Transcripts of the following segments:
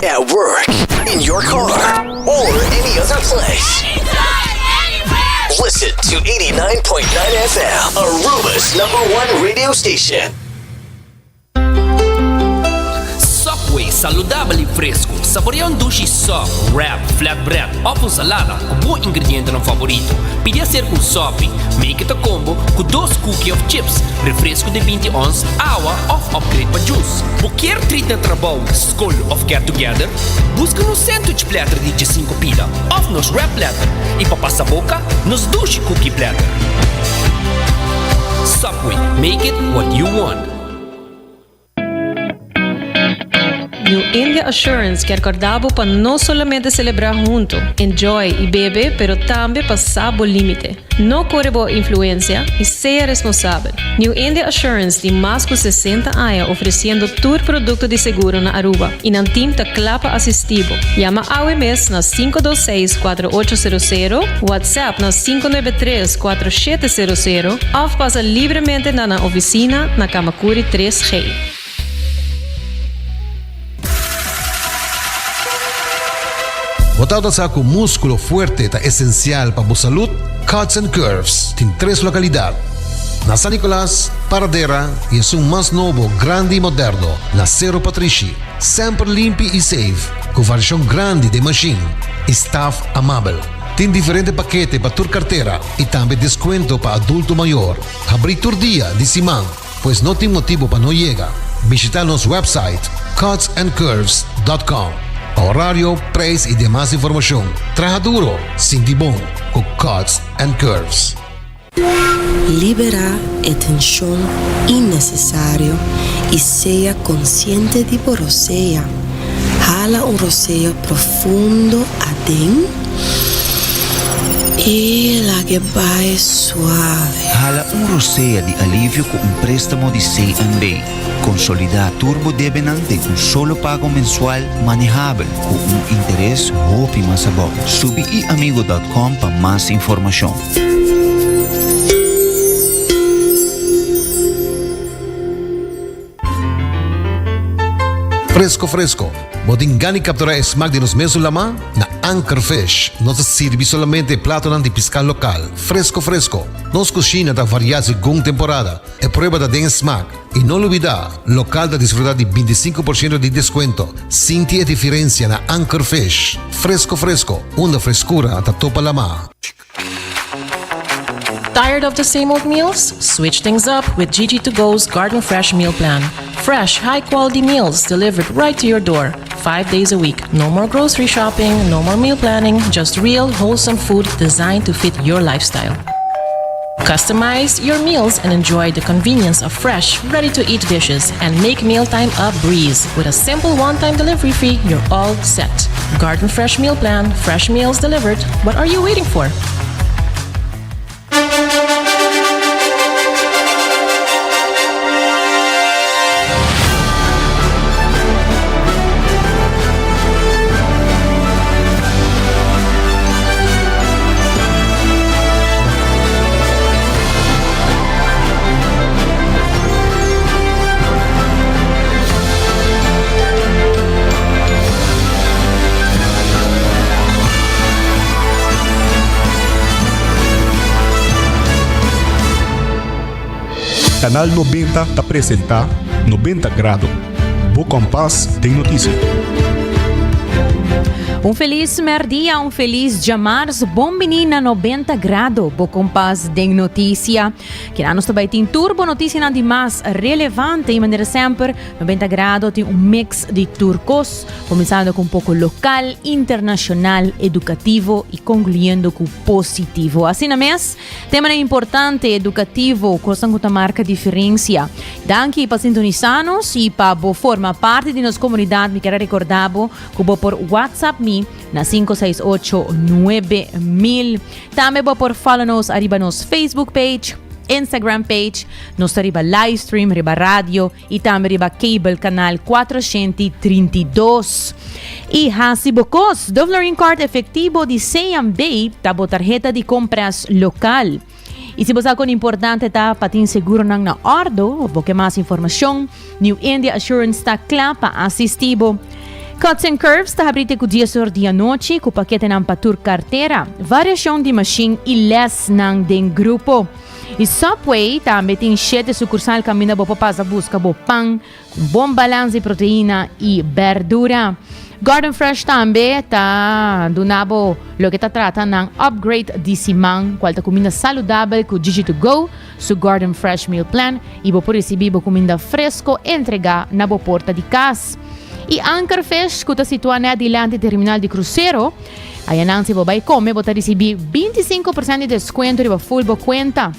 At work, in your car, or any other place. Listen to 89.9 FM, Aruba's number one radio station. Subway, saludabel y fresco. Saborea un dushi sub, wrap, flatbread of un salada cu bo ingredientenan favorito. Pidi acerca un sopi, make it a combo cu dos cookie of chips, refresco di binti ons, awa of upgrade pa juice. Bo kier treat na trabou, scol of get together? Busca nos sandwich platter di djesinco pida of nos wrap platter y pa pasa boca, nos dushi cookie platter. Subway, make it what you want. New India Assurance kier corda bo pa no solamente celebra hunto, enjoy y bebe pero tambe pa sa bo limite. No core bo influencia y sea responsabel. New India Assurance tin mas cu 60 aña ofreciendo tur producto di seguro na Aruba y nan team ta cla pa asisti bo. Yama awe mes na 526 4800, WhatsApp na 593 4700 of pasa libremente na nan oficina na Kamakuri 3G. Bo tabata sa cu musculo fuerte ta esencial pa bo salud? Cuts and Curves tin tres localidad, na San Nicolas, Paradera y esun mas nobo, grandi y moderno, na Cerro Patrishi. Semper limpi y safe, cu variacion grandi den machine y staff amabel. Tin diferente pakete pa tur cartera y tambe descuento pa adulto mayor. Habri tur dia di siman, pues no tin motibo pa no yega. Bishita nos website cutsandcurves.com pa horario, prijs y demas informacion. Traha duro, sinti bon cu Cuts and Curves. Liberá e tenshon innesesario i sea konsiente di bo rosea. Hala un rosea profundo aden i lag'e bai suave. Hala un rosea di alivio ku un préstamo di CNB. Konsolidá tur bo debenan den un solo pago mensual manehabel ku un interes hopi mas abou. Subi iamigo dòt kòm pa mas informashon. Fresco fresco, bo tin gana di captura e smaak di nos mesun lama? Na Anchor Fish nos ta sirbi solamente e platonan di pisca local, fresco fresco. Nos cushina ta varia segun temporada, e prueba ta den e smaak. Y no lubida, local ta disfruta di bintisinco por ciento di descuento. Sinti e diferencia na Anchor Fish. Fresco fresco, unda frescura ta topa lama. Tired of the same old meals? Switch things up with Gigi to Go's Garden Fresh Meal Plan. Fresh, high quality meals delivered right to your door, five days a week. No more grocery shopping, no more meal planning, just real, wholesome food designed to fit your lifestyle. Customize your meals and enjoy the convenience of fresh, ready to eat dishes and make mealtime a breeze. With a simple one time delivery fee, you're all set. Garden Fresh Meal Plan, fresh meals delivered. What are you waiting for? Canal 90 ta presenta 90 Grado, bo kompas den noticia. Un felis merdia, un felis djamars, bon bini na 90 Grado, bo kompas den noticia. Kina nos ta bai tin tur bo noticianan di mas relevante y manera semper 90 Grado tin un mix di tur cos, comenzando cu un poco local, internacional, educativo y concluyendo cu positivo. Asina mes, temanan importante, educativo, cosnan cu ta marca diferencia. Danki pa sintonisa nos y pa bo forma parti di nos comunidad. Mi kier a recorda bo cu bo por WhatsApp mi na 568 9000. Tambe bo por follow nos ariba nos Facebook page, Instagram page, nos ta riba livestream, riba radio y tambe riba cable canal 432. Y hasi bo cos, de Florin Card efectivo di CMB ta bo tarheta di compras local. Y si bo sa con importante ta pa tin seguronan na ordo of bo ke mas informacion, New India Assurance ta cla pa asisti bo. Cuts and Curves ta habri te ku dies or di anochi ku paketenan pa tur kartera, variashon di mashin i lèsnan den grupo. I Subway tambe tin shete sukursal kaminda bo por pasa buska bo pan ku un bon balans di proteina i bèrdura. Garden Fresh tambe ta duna bo loke ta trata nan upgrade di siman kual ta kuminda saludabel ku Gigi to Go, su Garden Fresh Meal Plan i bo por risibí bo kuminda fresko entregá na bo porta di kas. I Anker Fish ku ta situá nèt dilanti terminal di krusero, ayanan si bo bai kome bo ta risibí 25% di deskuento riba ful bo kuenta.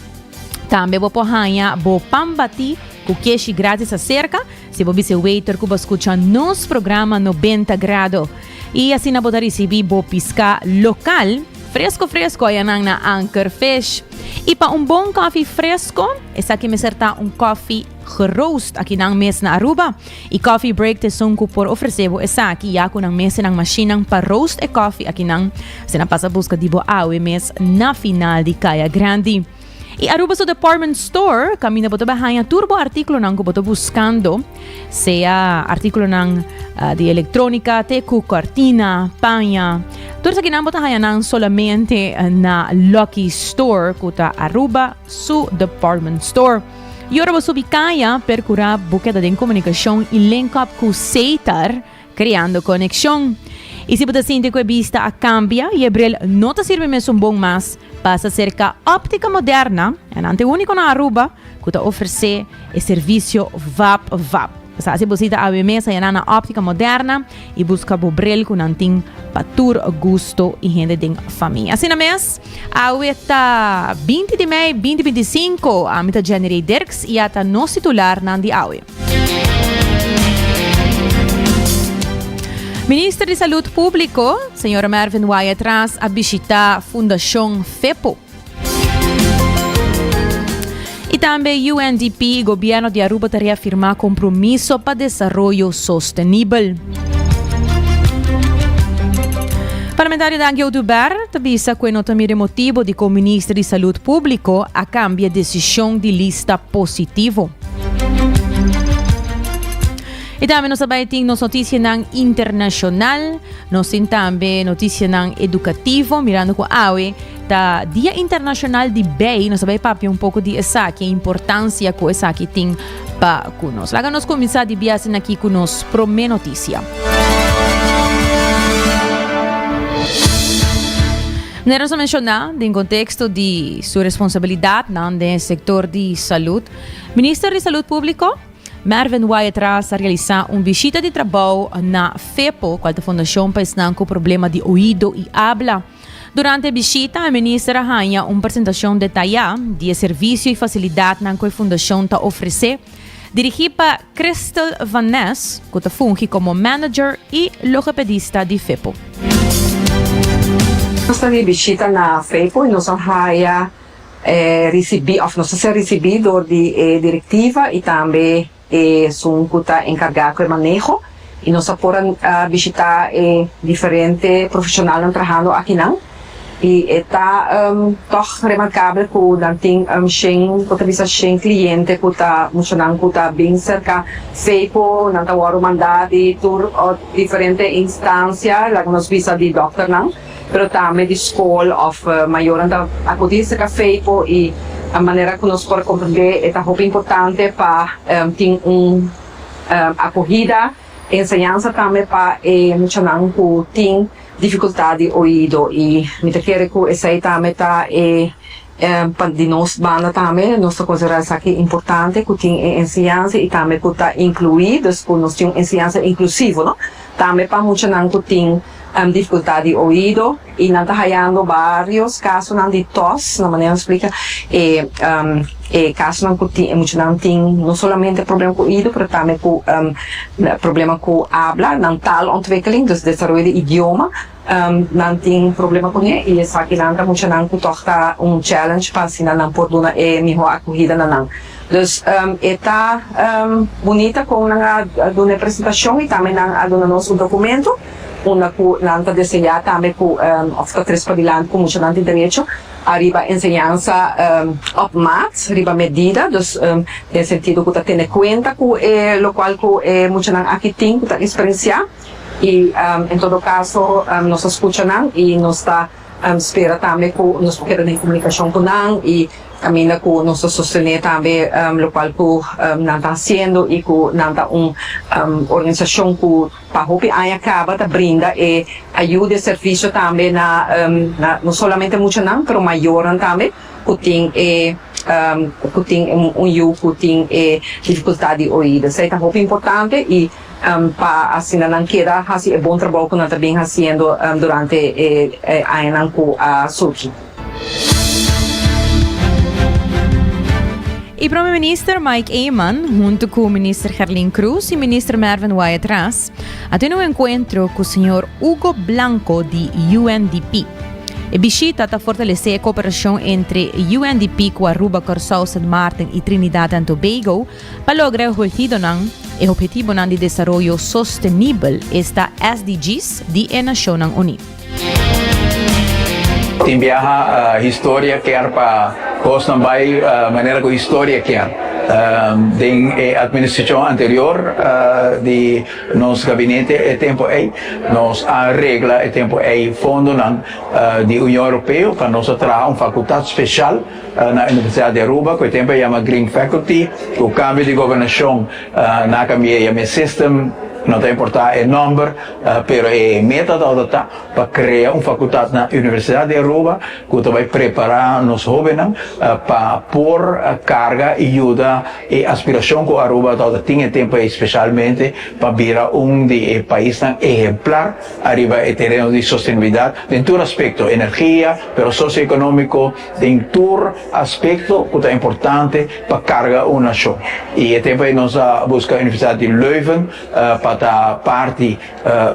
Tambe bo por haña bo pan batí ku keshi grátis aserka si bo bisa e waiter ku bo a skucha nos programa 90 Grado. I asina bo ta risibí bo piská lokal fresko fresko ayanan na Anker Fish. I pa un bon kòfi fresko, esaki mester ta un kòfi geroost akinan mes na Aruba. I Coffee Break ta esun ku por ofresé bo esaki ya ku nan mes nan mashinnan pa roost e kòfi akinan. Asina pasa buska di bo awe mes na final di Kaya Grandi. I Aruba su department store kaminda bo ta bai haña tur bo artíkulonan ku bo ta buskando, sea artíkulonan di elektrónika te ku kòrtina, paña. Tur esakinan bo ta haña nan solamente na Lucky Store ku ta Aruba su department store. I ora bo subi kaya, perkurá bo keda den komunikashon i link up ku Setar. Creando conexion. Y si bo ta sinti cu e bista a cambia y e bril no ta sirbi mesun bon mas, pasa cerca Optica Moderna, e nan ta e unico na Aruba cu ta ofrece e servicio Vap Vap. Pasa haci bo cita awe mes ayana na Optica Moderna y busca bo bril cu nan tin pa tur gusto y hende den famia. Asina mes, awe ta 20 di mei 2025, ami ta Jenny Ray Dirks y ata nos titularnan di awe. Minister di Salud Publico, señora Mervin Wyatt-Ras a bishita Fundacion FEPO. Y tambe UNDP y Gobierno di Aruba ta reafirma compromiso pa desaroyo sostenibel. Parlamentario Dangui Oduber ta bisa cu e no ta mira e motibo di con Minister di Salud Publico a cambia decision di lista positivo. Y tambe nos ta tin nos noticianan internacional, nos tin tambe noticianan educativo, mirando cu awe ta Dia Internacional di Bij, nos ta bay papia un poco di esaki, importancia cu esaki tin pa cu nos. Laga nos cuminsa di biasen aki cu nos prome noticia. Manera nos a menciona, den contexto di su responsabilidadnan den e sector di salud, Minister di Salud Publico, Mervin Wyatt-Ras a realisa un bishita di trabou na FEPO, cual ta Fundacion pa esnan cu problema di oido y habla. Durante e bishita, e minister a haña un presentacion detaya di e servicio y facilidadnan cu e fundacion ta ofrece, dirigi pa Christel van Nes, cu ta fungi como manager y logopedista di FEPO. Nos ta di bishita na FEPO y nos a haya ricibi of nos a ser ricibi door di e directiva y tambe esun cu ta encarga cu e maneho y nos a por a bishita e diferente profesionalnan trahando akinan y e ta tog remarcabel cu nan tin shen bo ta bisa shen cliente cu ta muchanan cu ta bin cerca FEPO nan ta wordo manda di tur diferente instancia laga nos bisa di dokternan. pero tambe di skol òf mayornan ta akudí serka FEIPO i manera ku nos por komprendé e ta hopi importante pa tin un akohida, enseñansa tambe pa e muchanan ku tin difikultat di oido i mi ta kere ku esei tambe ta e pa di nos banda tambe nos ta konsiderá esaki importante ku tin e enseñansa i tambe ku ta inkluí, dus ku nos tin un enseñansa inklusivo no tambe pa muchanan ku tin dificultad di oido y nan ta hayando varios casonan di tos, na manera nos splica e e casonan cu tin e muchanan tin no solamente problema cu oido pero tambe cu problema cu habla, nan taalontwikkeling, dus desaroyo di idioma nan tin problema cune y esakinan ta muchanan cu tog ta un challenge pa asina nan por duna e miho acogida na nan. Dus e ta bunita con nan a duna e presentacion y tambe nan a duna nos un documento unda cu nan ta desea tambe cu of ta tres padilanti cu muchanan tin derecho ariba enseñansa op maat, riba medida, dus den sentido cu ta tene cuenta cu e locual cu e muchanan aki tin cu ta experiencia. y en todo caso nos a scucha nan y nos ta spera tambe cu nos por keda den comunicacion cu nan y caminda cu nos ta sostene tambe locual cu nan ta haciendo y cu nan ta un organisacion cu pa hopi aña caba ta brinda e ayuda y servicio tambe na no solamente muchanan pero mayornan tambe cu tin e cu tin un yu cu tin e dificultad di oido. Esey ta hopi importante y pa asina nan keda haci e bon trabou cu nan ta bin haciendo durante e añanan cu a surgi. E Prome Minister Mike Eman, hunto cu Minister Gerlin Croes y Minister Mervin Wyatt-Ras, a tene un encuentro cu señor Hugo Blanco di UNDP. E bishita ta fortalece e cooperacion entre UNDP cu Aruba, Corsou, Sint Maarten y Trinidad and Tobago pa logra e obhetidonan e Obhetibonan di Desaroyo Sostenibel, esta SDGs, di e Nacionnan Uni. Tin biaha historia kier pa cosnan bay manera cu historia kier. Den e administracion anterior di nos gabinete e tempo ey nos a regla e tempo ey fondonan di Union Europeo pa nos a traha un facultad special na Universidad di Aruba cu e tempo ey yama Green Faculty. Cu cambio di gobernacion nan a cambia e yama e system, no ta importa e nomber. Pero e meta tabata ta pa crea un facultad na Universidad di Aruba cu ta bay prepara nos hobennan pa por carga y yuda e aspiracion cu Aruba tabata tin e tempo ey specialmente pa bira un di e paisnan ehemplar ariba e tereno di sostenibilidad den tur aspecto, energia, pero socioeconomico, den tur aspecto cu ta importante pa carga un nacion. Y e tempo ey nos a busca Universidad di Leuven Pa ta parti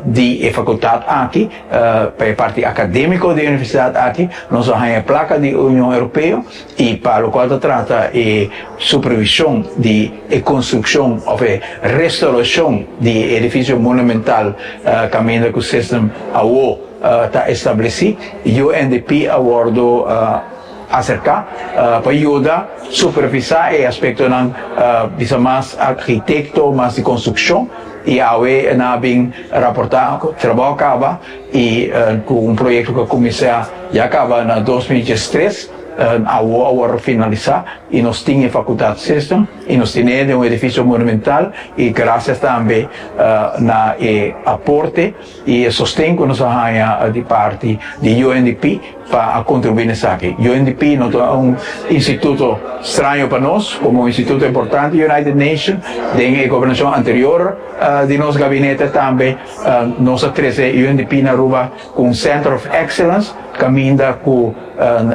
di e facultad aki, pa e parti academico di e universidad aki, nos a haña placa di Union Europeo y pa locual ta trata e supervision di e construccion of e restauracion di e edificio monumental caminda cu System awo ta estableci, UNDP a wordo Aserká pa yuda supervisá e aspektonan bisa mas arkitekto, mas di konstrukshon i awe nan a bin raportá ku trabou a kaba i ku un proyekto ku a kuminsá ya kaba na 2013 awo a wòrdu finalisá i nos tin e fakultat system i nos tin'é den un edifisio monumental i grasias tambe na e aporte i e sosten ku nos a haña di parti di UNDP. Pa a contribui na esaki. UNDP no ta un instituto straño pa nos, como un instituto importante di United Nation. Den e gobernacion anterior di nos gabinete tambe nos a trece UNDP na Aruba cu un Center of Excellence caminda cu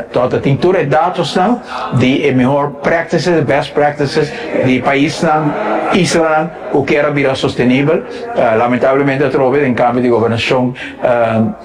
ta tin tur e datosnan di e mihor practices, best practices di paisnan, islanan cu kier a bira sostenibel. Lamentablemente atrobe den cambio di gobernacion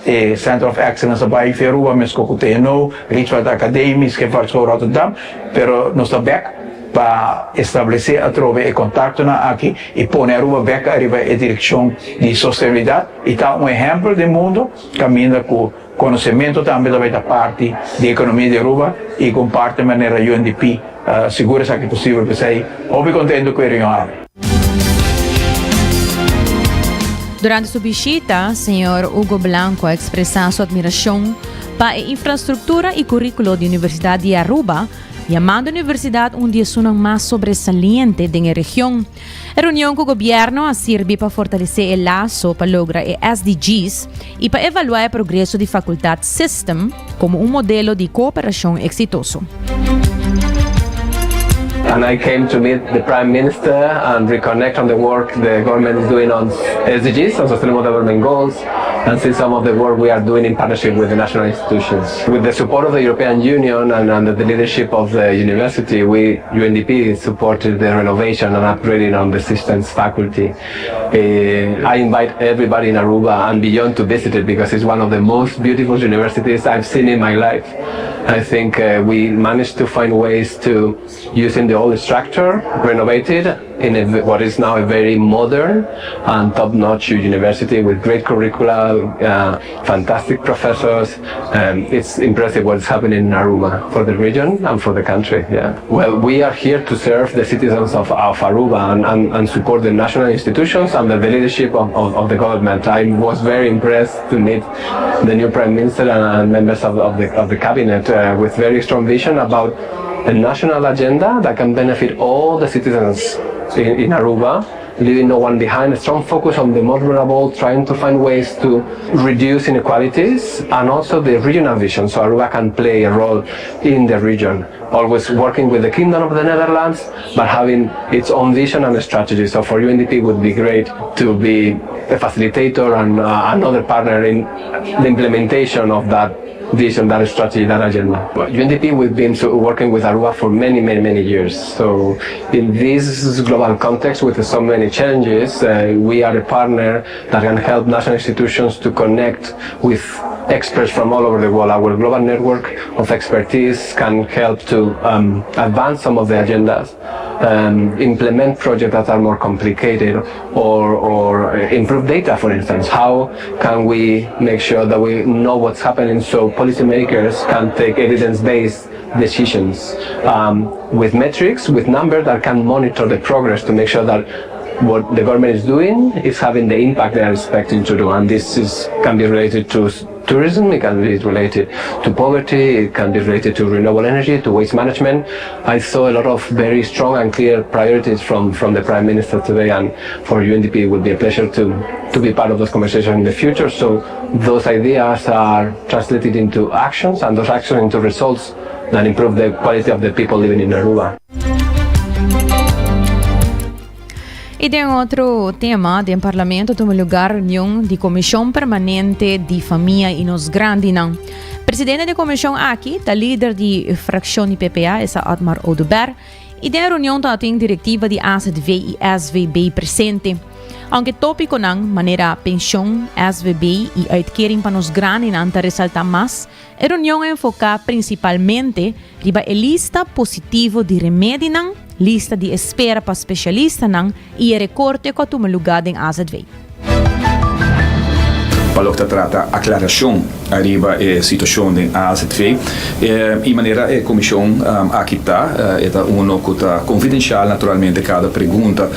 E Center of Excellence a bai fi Aruba mesco cu TNO, Rietveld Academie, Scheepvaartschool Rotterdam, pero nos ta bek pa establece atrobe e contactonan aki y pone Aruba bek ariba e direccion di sostenibilidad y ta un ehempel den mundo caminda cu conocemento tambe ta bay ta parti di economia di Aruba y cu un parte manera UNDP sigur esaki posibel. P'esey hopi contento cu e reunion awe. Durante su bishita, señor Hugo Blanco a expresa su admiracion pa e infrastructura y curiculo di Universidad di Aruba, yamando e universidad un di esunnan mas sobresaliente den e region. E reunion cu gobierno a sirbi pa fortalece e laso pa logra e SDGs y pa evalua e progreso di Facultad System como un modelo di cooperacion exitoso. And I came to meet the Prime Minister and reconnect on the work the government is doing on SDGs, on Sustainable Development Goals, and see some of the work we are doing in partnership with the national institutions. With the support of the European Union and under the leadership of the university, we, UNDP, supported the renovation and upgrading on the systems faculty. Uh, I invite everybody in Aruba and beyond to visit it because it's one of the most beautiful universities I've seen in my life. I think we managed to find ways to using the old structure, renovated in a, what is now a very modern and top-notch university with great curricula, uh, fantastic professors. Um, it's impressive what's happening in Aruba for the region and for the country. Yeah. Well, we are here to serve the citizens of, of Aruba and, and, and support the national institutions under the leadership of, of, of the government. I was very impressed to meet the new prime minister and, and members of, of, the, of the cabinet uh, with very strong vision about a national agenda that can benefit all the citizens in, in Aruba leaving no one behind, a strong focus on the most vulnerable, trying to find ways to reduce inequalities, and also the regional vision, so Aruba can play a role in the region. Always working with the Kingdom of the Netherlands, but having its own vision and strategy. So for UNDP it would be great to be a facilitator and uh, another partner in the implementation of that vision, that strategy, that agenda. Well, UNDP, we've been so working with Aruba for many, many, many years. So in this global context with so many challenges, uh, we are a partner that can help national institutions to connect with experts from all over the world. Our global network of expertise can help to um, advance some of the agendas, um, implement projects that are more complicated, or, or improve data, for instance. How can we make sure that we know what's happening so policymakers can take evidence-based decisions um, with metrics, with numbers that can monitor the progress to make sure that what the government is doing is having the impact they are expecting to do. And this is, can be related to tourism, it can be related to poverty, it can be related to renewable energy, to waste management. I saw a lot of very strong and clear priorities from, from the Prime Minister today, and for UNDP it would be a pleasure to, to be part of those conversations in the future. So those ideas are translated into actions and those actions into results that improve the quality of the people living in Aruba. Y den otro tema, den Parlamento tuma lugar reunion di Comision Permanente di Famia y Nos Grandinan. Presidente di comision aki ta lider di fraccion di PPA, esa Otmar Oduber, y den reunion tabatin directiva di AZV y SVB presente. Aunke topiconan manera pension, SVB y uitkering pa nos grandinan ta resalta mas, E reunion a enfoká prinsipalmente riba e lista positivo di remedinan, lista di espera pa spesialistanan i e rekorte ku a tuma lugá den azv. Pa loke ta trata aklarashon ariba e situashon den azv i manera e komishon aki ta, e ta uno ku ta konfidenshal naturalmente kada pregunta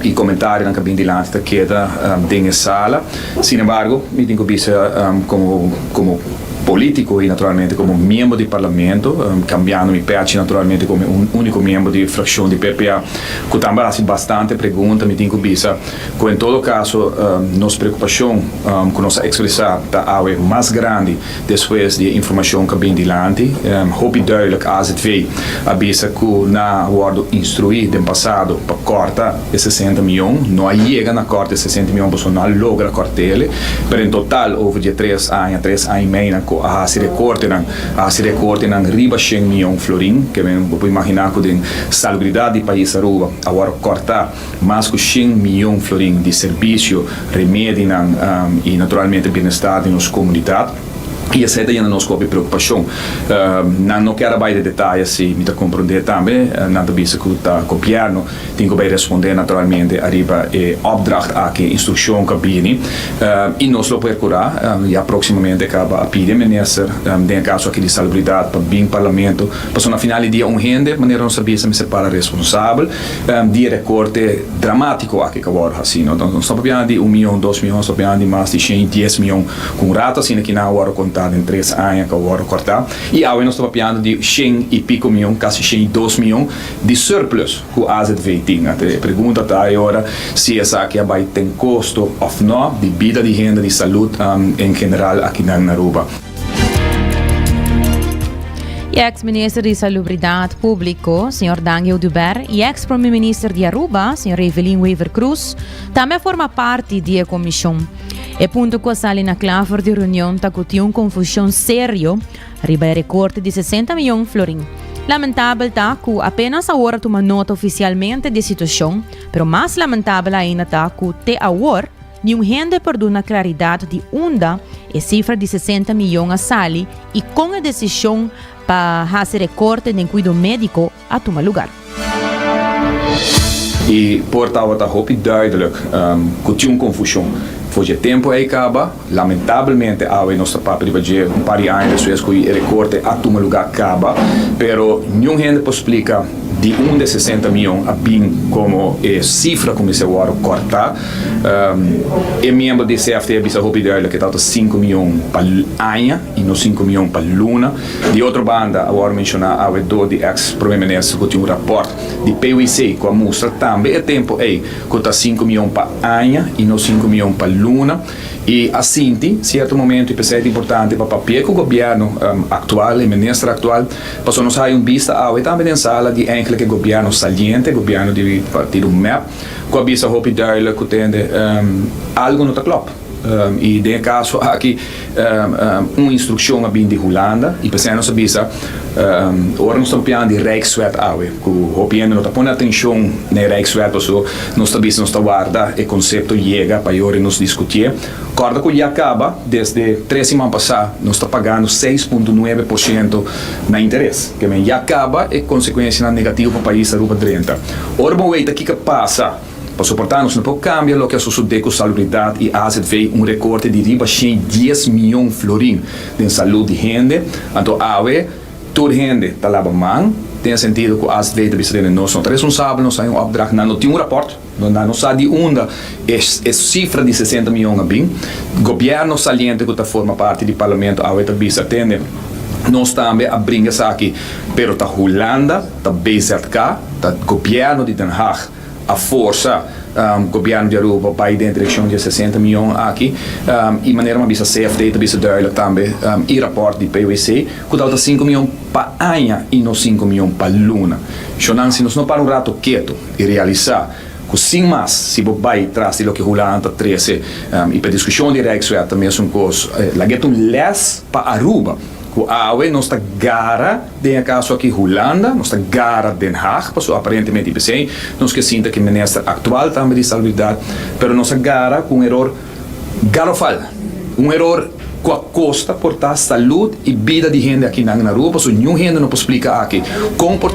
i komentarionan ku a bin dilanti ta keda den e sala. Sin embargo, mi tin ku bisa komo komo polítiko i naturalmente komo miembro di parlamento, kambiando mi pèchi naturalmente komo e úniko miembro di frakshon di PPA ku tambe a hasi bastante pregunta, mi tin ku bisa ku en todo kaso nos preokupashon ku nos a ekspresá ta awe mas grandi despues di e informashon ku a bin dilanti. Hopi duidelijk azv a bisa ku nan a wòrdu instruí den pasado pa kòrta e sesenta mion no a yega na kòrta e sesenta mion pasobra no a logra kòrt'el, pero en total over di e tres aña, tres aña i mei nan ku a hasi rekortenan, a hasi rekortenan riba shen mion florin, ke men bo por imaginá ku den salubridat di pais Aruba a wòrdu kòrtá mas ku shen mion florin di serbisio, remedinan i naturalmente bienestar di nos komunidat. I esei ta yena nos ku hopi preokupashon. Nan no kier a bai den detaye si mi ta komprondé tambe. Nan ta bisa ku ta gobièrnu tin ku bai respondé naturalmente ariba e opdracht aki, e instrukshon ku a bini. I nos lo perkurá ya próksimamente kaba a pidi e minister den e kaso aki di salubridat pa bin parlamento pasobra na final di dia un hende manera nos a bisa mester para responsabel di e rekorte dramátiko aki ku a wòrdu hasí. Nos no ta papiando di un mion, dos mion, nos ta papiando di mas di shen i dies mion. Ku un rato asina ki nan a wòrdu kontá den tres aña ku a wòrdu kòrtá. I awe nos ta papiando di shen i piko mion, kasi shen i dos mion, di surplus ku azv tin. Anto e pregunta ta e ora si esaki a bai ten kosto òf nò di bida di hende, di salud en general akinan na Aruba. E ex minister di Salubridat Públiko, señor Dangui Oduber, i ex prome minister di Aruba, señor Evelyn Wever-Croes, tambe a forma parti di e komishon. E punto ku a sali na kla for di reunion ta ku tin un konfushon serio riba e rekorte di sesenta mion florin. Lamentabel ta ku apenas awor a tuma nota ofisialmente di e situashon, pero mas lamentabel ainda ta ku te awor niun hende por duna klaridat di unda e sifra di sesenta mion a sali i kon e desishon. pa hasi rekorte den kuido médiko a tuma lugar. E por tabata hopi duidelijk ku tin un konfushon. For dje tempu ei kaba, lamentabelmente awe nos ta papia riba dje un par di aña despues ku e rekorte a tuma lugá kaba, pero niun hende por splika di unda e 60 mion a bin komo e sifra ku mester wòrdu kòrtá. E miembro di CFT a bisa hopi duidelijk e tabata sinku mion pa aña i no sinku mion pa luna. Di otro banda a wòrdu menshoná awe dor di eks prome minister ku tin un rapòrt di PWC ku a mustra tambe e tempu ei ku ta sinku mion pa aña i no sinku mion pa luna i a sinti sierto momento i p'esei ta importante pa papia ku gobièrnu aktual, e minister aktual, pasobra nos haya un bista awe tambe den sala di enkele ku e gobièrnu saliente, gobièrnu di partido mep, ku a bisa hopi duidelijk ku tende algu no ta klòp. I den e kaso aki un instrukshon a bin di Hulanda i p'esei nos a bisa ora nos ta papiando di Rijkswet awe ku hopi hende no ta pone atenshon na e Rijkswet pasobra nos ta bisa nos ta warda e konsepto yega pa e ora nos diskutié. Kòrda ku ya kaba desde tres siman pasá nos ta pagando 6.9% na interes. Ke men ya kaba e konsekuensianan negativo pa pais Aruba drenta. Ora bo weta kiko a pasa. Pa soportá nos no por kambia loke a sosodé ku salubridat i azv, un rekorte di riba 110 mion florin den salud di hende. Anto awe tur hende ta laba man, den e sentido ku azv ta bisa tene nos no ta responsabel, nos a un opdracht, nan no tin un rapòrt, nan no sa di unda e sifra di 60 mion a bin. Gobièrnu saliente ku ta forma parti di parlamento awe ta bisa tende nos tambe a bringa esaki, pero ta Hulanda, ta BZK, ta gobièrnu di Den Haag. A forsa Gobierno di Aruba bay den direccion di e 60 miyon aki y manera mi a bisa CFT ta bisa duidelijk tambe y rapport di PwC cu tabata 5 miyon pa aña y no 5 miyon pa luna. Shonan si nos no para un rato keto y realisa cu sin mas si bo bay tras di loke Hulanda ta trece y pa e discusion di Rijkswet ta mesun cos laga e ta un les pa Aruba cu awe nos ta gara Den e kaso aki Hulanda, nos ta gara Den Haag, pasobra aparentemente i p'esei nos ke sinta ku e minister aktual tambe di Salubridat, pero nos a gara ku un eror garofal, un eror ku a kosta por ta salud i bida di hende akinan na Aruba, pasobra niun hende no por splika aki kon por.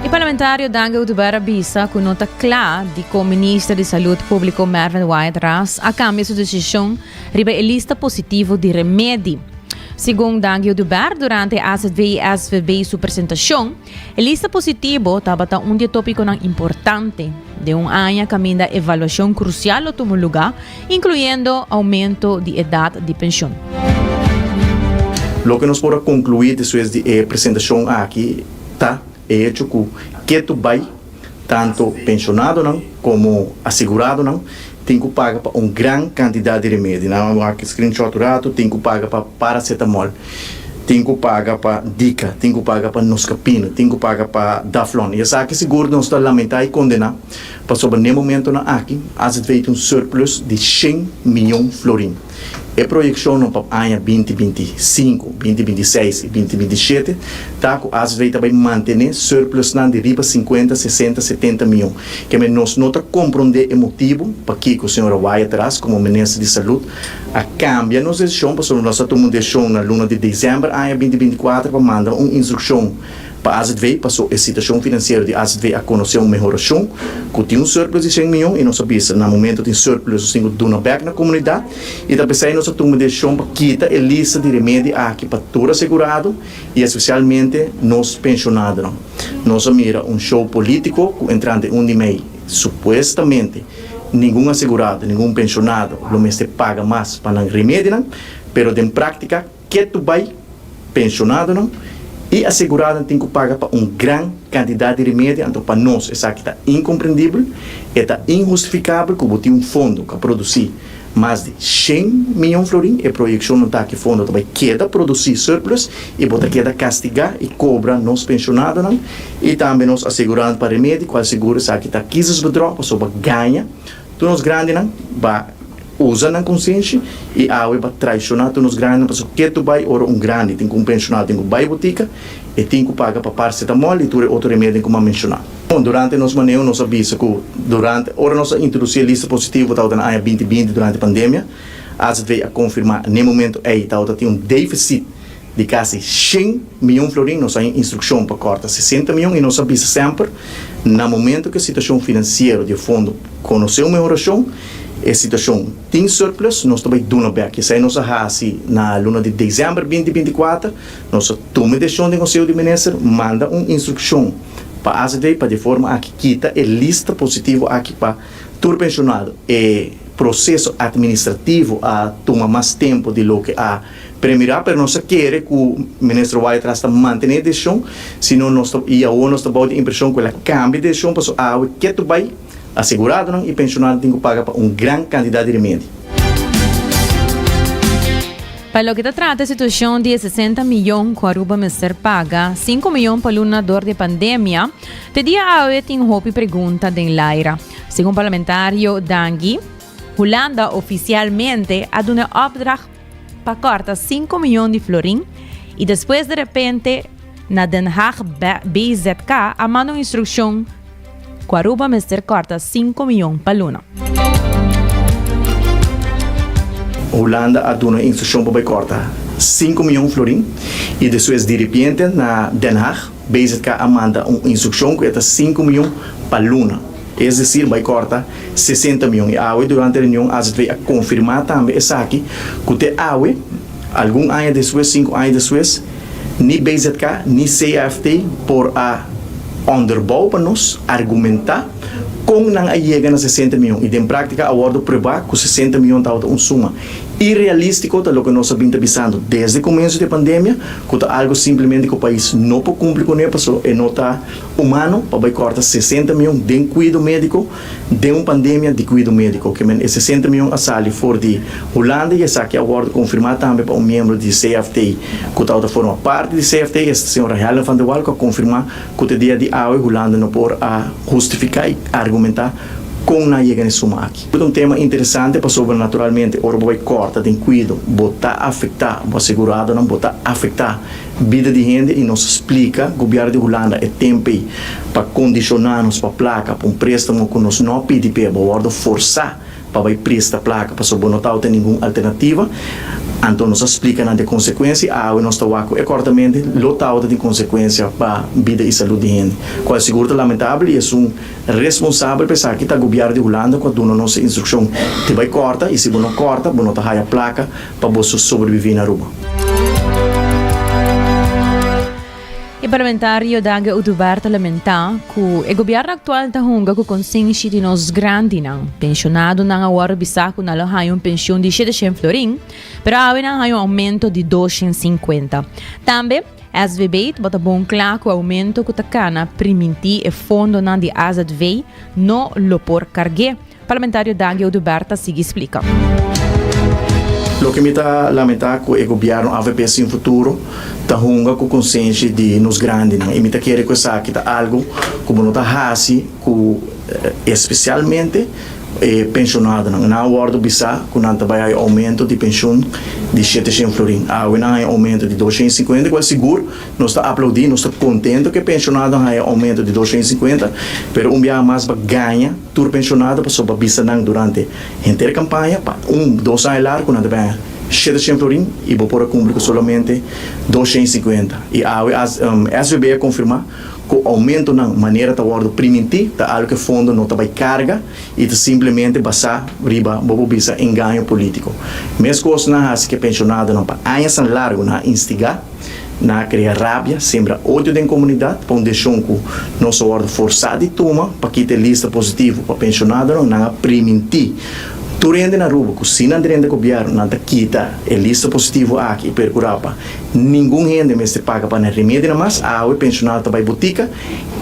E parlamentario Dangui Oduber a bisa ku no ta kla dikon minister di Salud Públiko Mervin Wyatt Ras a kambia su desishon riba e lista positivo di remedi. Segun Dangui Oduber durante azv y SVB su presentacion, e lista positivo tabata un di e topiconan importante den un aña caminda evaluacion crucial lo tuma luga, incluyendo aumento di edad di pensioen. Loke nos por a conclui despues di e presentacion aki ta e hecho cu ketu bay Tanto pensionadonan como aseguradonan tin cu paga pa un gran cantidad di remedi. Nan a wak screenshot un rato, tin cu paga pa paracetamol, tin cu paga pa Dica, tin cu paga pa Noscapino, tin cu paga pa Daflon. Y esaki sigur nos ta lamenta y condena pasobra n'e momentonan aki azv tin un surplus di shen miyon florin. E proyekshonnan pa aña 2025, 2026 i 2027 ta ku azv ta bai mantené surplusnan di riba 50, 60, 70 mion. Keme nos no ta komprondé e motibu pakiko señora Wyatt Ras komo minister di Salud a kambia nos desishon pasobra nos a tuma un desishon na luna di desèmber aña 2024 pa manda un instrukshon Pa azv, paso e situacion financiero di azv a conoce un mehoracion cu tin un surplus di cien miyon y nos a bisa na momento tin surplus nos tin cu duna bek na comunidad y ta pesey nos a tuma decision pa kita e lista di remedi aki pa tur asegurado y especialmente nos pensionadonan. Nos a mira un show politico cu entrante un di mei supuestamente ningun asegurado, ningun pensionado lo mester paga mas pa nan remedinan, pero den practica Ketu bai, pensionadonan i aseguradonan tin ku paga pa un gran kantidat di remedi, anto pa nos esaki ta inkomprendibel, e ta inhustifikabel ku bo tin un fondo ku a produsí mas di shen miyon florin, e proyekshonnan ta ki fondo ta bai keda produsí surplus i bo ta keda kastigá i kobra nos pensionadonan i tambe nos aseguradonan pa remedi, kual sigur esaki ta kiezersbedrog pasobra gaña tur nos grandinan ba Usa nan konsenshi i awe pa traishoná tur nos grandinan pasobra ketu bai ora un grandi tin ku un penshonado tin ku bai botika e tin ku paga pa parsetamòl i tur e otro remedinan ku mi a menshoná. Bon, durante nos maneho nos a bisa ku durante ora nos a introdusí e lista positivo tabata na aña 2020 durante pandemia, azv a konfirmá n'e momento ei tabata tin un defisit. Di kasi shen mion florin nos a haña instrukshon pa kòrta 60 mion i nos a bisa semper na momento ku e situashon finansiero di e fondo konosé un mehorashon, e situashon tin surplus, nos ta bai duna bèk. Esei nos a hasi na luna di desèmber binti 24, nos a tuma e desishon den Konseho di Minister manda un instrukshon pa azv pa di e forma aki kita e lista positivo aki pa tur penshonado. E proseso atministrativo a tuma mas tempu di loke a Premirá, pero nos a kere ku Minister Wyatt-Ras ta mantené e desishon, sino nos ta i awor nos ta bou di impreshon ku el a kambia e desishon pasobra awe ketu bai aseguradonan i penshonado tin ku paga pa un gran kantidat di remedi. Pa loke ta trata e situashon di e 60 miyon ku Aruba mester paga, sinku miyon pa luna dor di e pandemia, te dia awe tin hopi pregunta den laira. Segun parlamentario Dangui, Hulanda ofisialmente a duna e opdracht pa kòrta sinku miyon di florin i despues de repente na Den Haag BZK a manda un instrukshon ku Aruba mester kòrta sinku miyon pa luna. Hulanda a duna instrukshon pa bai kòrta sinku miyon florin i despues diripiente na Den Haag BZK a manda un instrukshon ku e ta sinku miyon pa luna. Es desir, bai kòrta 60 mion. I awe durante reunion azv a konfirmá tambe esaki ku te awe, algun aña despues, sinku aña despues, ni BZK ni CAFT por a onderbouw pa nos, argumentá, kon nan a yega na 60 mion. I den práktika a wòrdu pruebá ku 60 mion tabata un suma irealístiko, ta loke nos a bin ta bisando desde komienso di e pandemia, ku ta algu simplemente ku pais no por kumpli kuné pasobra e no ta Humano pa bai kòrta 60 mion den kuido médiko den un pandemia di kuido médiko. Ke men e 60 mion a sali for di Hulanda i esaki a wòrdu konfirmá tambe pa un miembro di CFT ku tabata forma parti di CFT, esta señora Helen van der Wal ku a konfirmá ku te dia di awe Hulanda no por a hustifiká i argumentá kon nan a yega na e suma aki. Ta un tema interesante pasobra naturalmente ora bo bai kòrta den kuido bo ta afektá bo aseguradonan, bo ta afektá Bida di hende i nos splika gobièrnu di Hulanda e temp ei pa kondishoná nos pa plaka pa un préstamo ku nos no a pidi p'e, bo wòrdu forsá pa bai presta plaka pasobra bo no tabata ningun alternativa. Anto nos a splika nan di e konsekuensia i awe nos ta wak ku e kòrtamente lo tabata tin konsekuensia pa bida i salud di hende, kual sigur ta lamentabel i esun responsabel pa esaki ta gobièrnu di Hulanda ku a duna nos e instrukshon di bai kòrta i si bo no kòrta bo no ta haya plaka pa boso sobreviví na Aruba. E parlamentario Dage Oduber ta lamentá ku e gobièrnu aktual ta hunga ku konsenshi di nos grandinan. Penshonadonan a wòrdu bisá ku nan lo haña un penshun di shete florin, pero awe nan haña un oumento di 250. Tambe, SVB tabata bon kla ku oumento ku ta kana primintí e fondonan di azv no lo por karg'é. Parlamentario Dangui Oduber ta sigui splika. Loke mi ta lamentá ku e gobièrnu avp Sin Futuro ta hunga ku konsenshi di nos grandinan i mi ta kere ku esaki ta algu ku bo no ta hasi ku espesialmente e penshonadonan. Nan a wòrdu bisá ku nan ta bai haña oumento di penshun di 700 florin. Awe nan haña oumento di 250 kual sigur nos ta aplaudí, nos ta kontento ku e penshonadonan haña oumento di 250 pero un biaha mas ba gaña. Tur penshonado pasobra bisa nan durante henter kampaña pa un, dos aña largu nan ta bin haña 700 florin i bo por a kumpli ku solamente 250. I awe SVB a konfirmá ku oumentonan manera ta wòrdu primintí ta algu ku e fondo no ta bai karga i ta simplemente basá riba bo por bisa engaño polítiko. Meskos nan a hasi ku e penshonadonan pa añasan largu nan a instigá. Nan a krea rabia, sembra odio den komunidat pa un deshon ku nos a wòrdu forsá di tuma pa kita e lista positivo pa penshonadonan. Nan a primintí tur hende na Aruba ku si nan drenta gobièrnu nan ta kita e lista positivo aki i perkurá pa ningun hende mester paga pa nan remedinan mas. Awe penshonado ta bai botika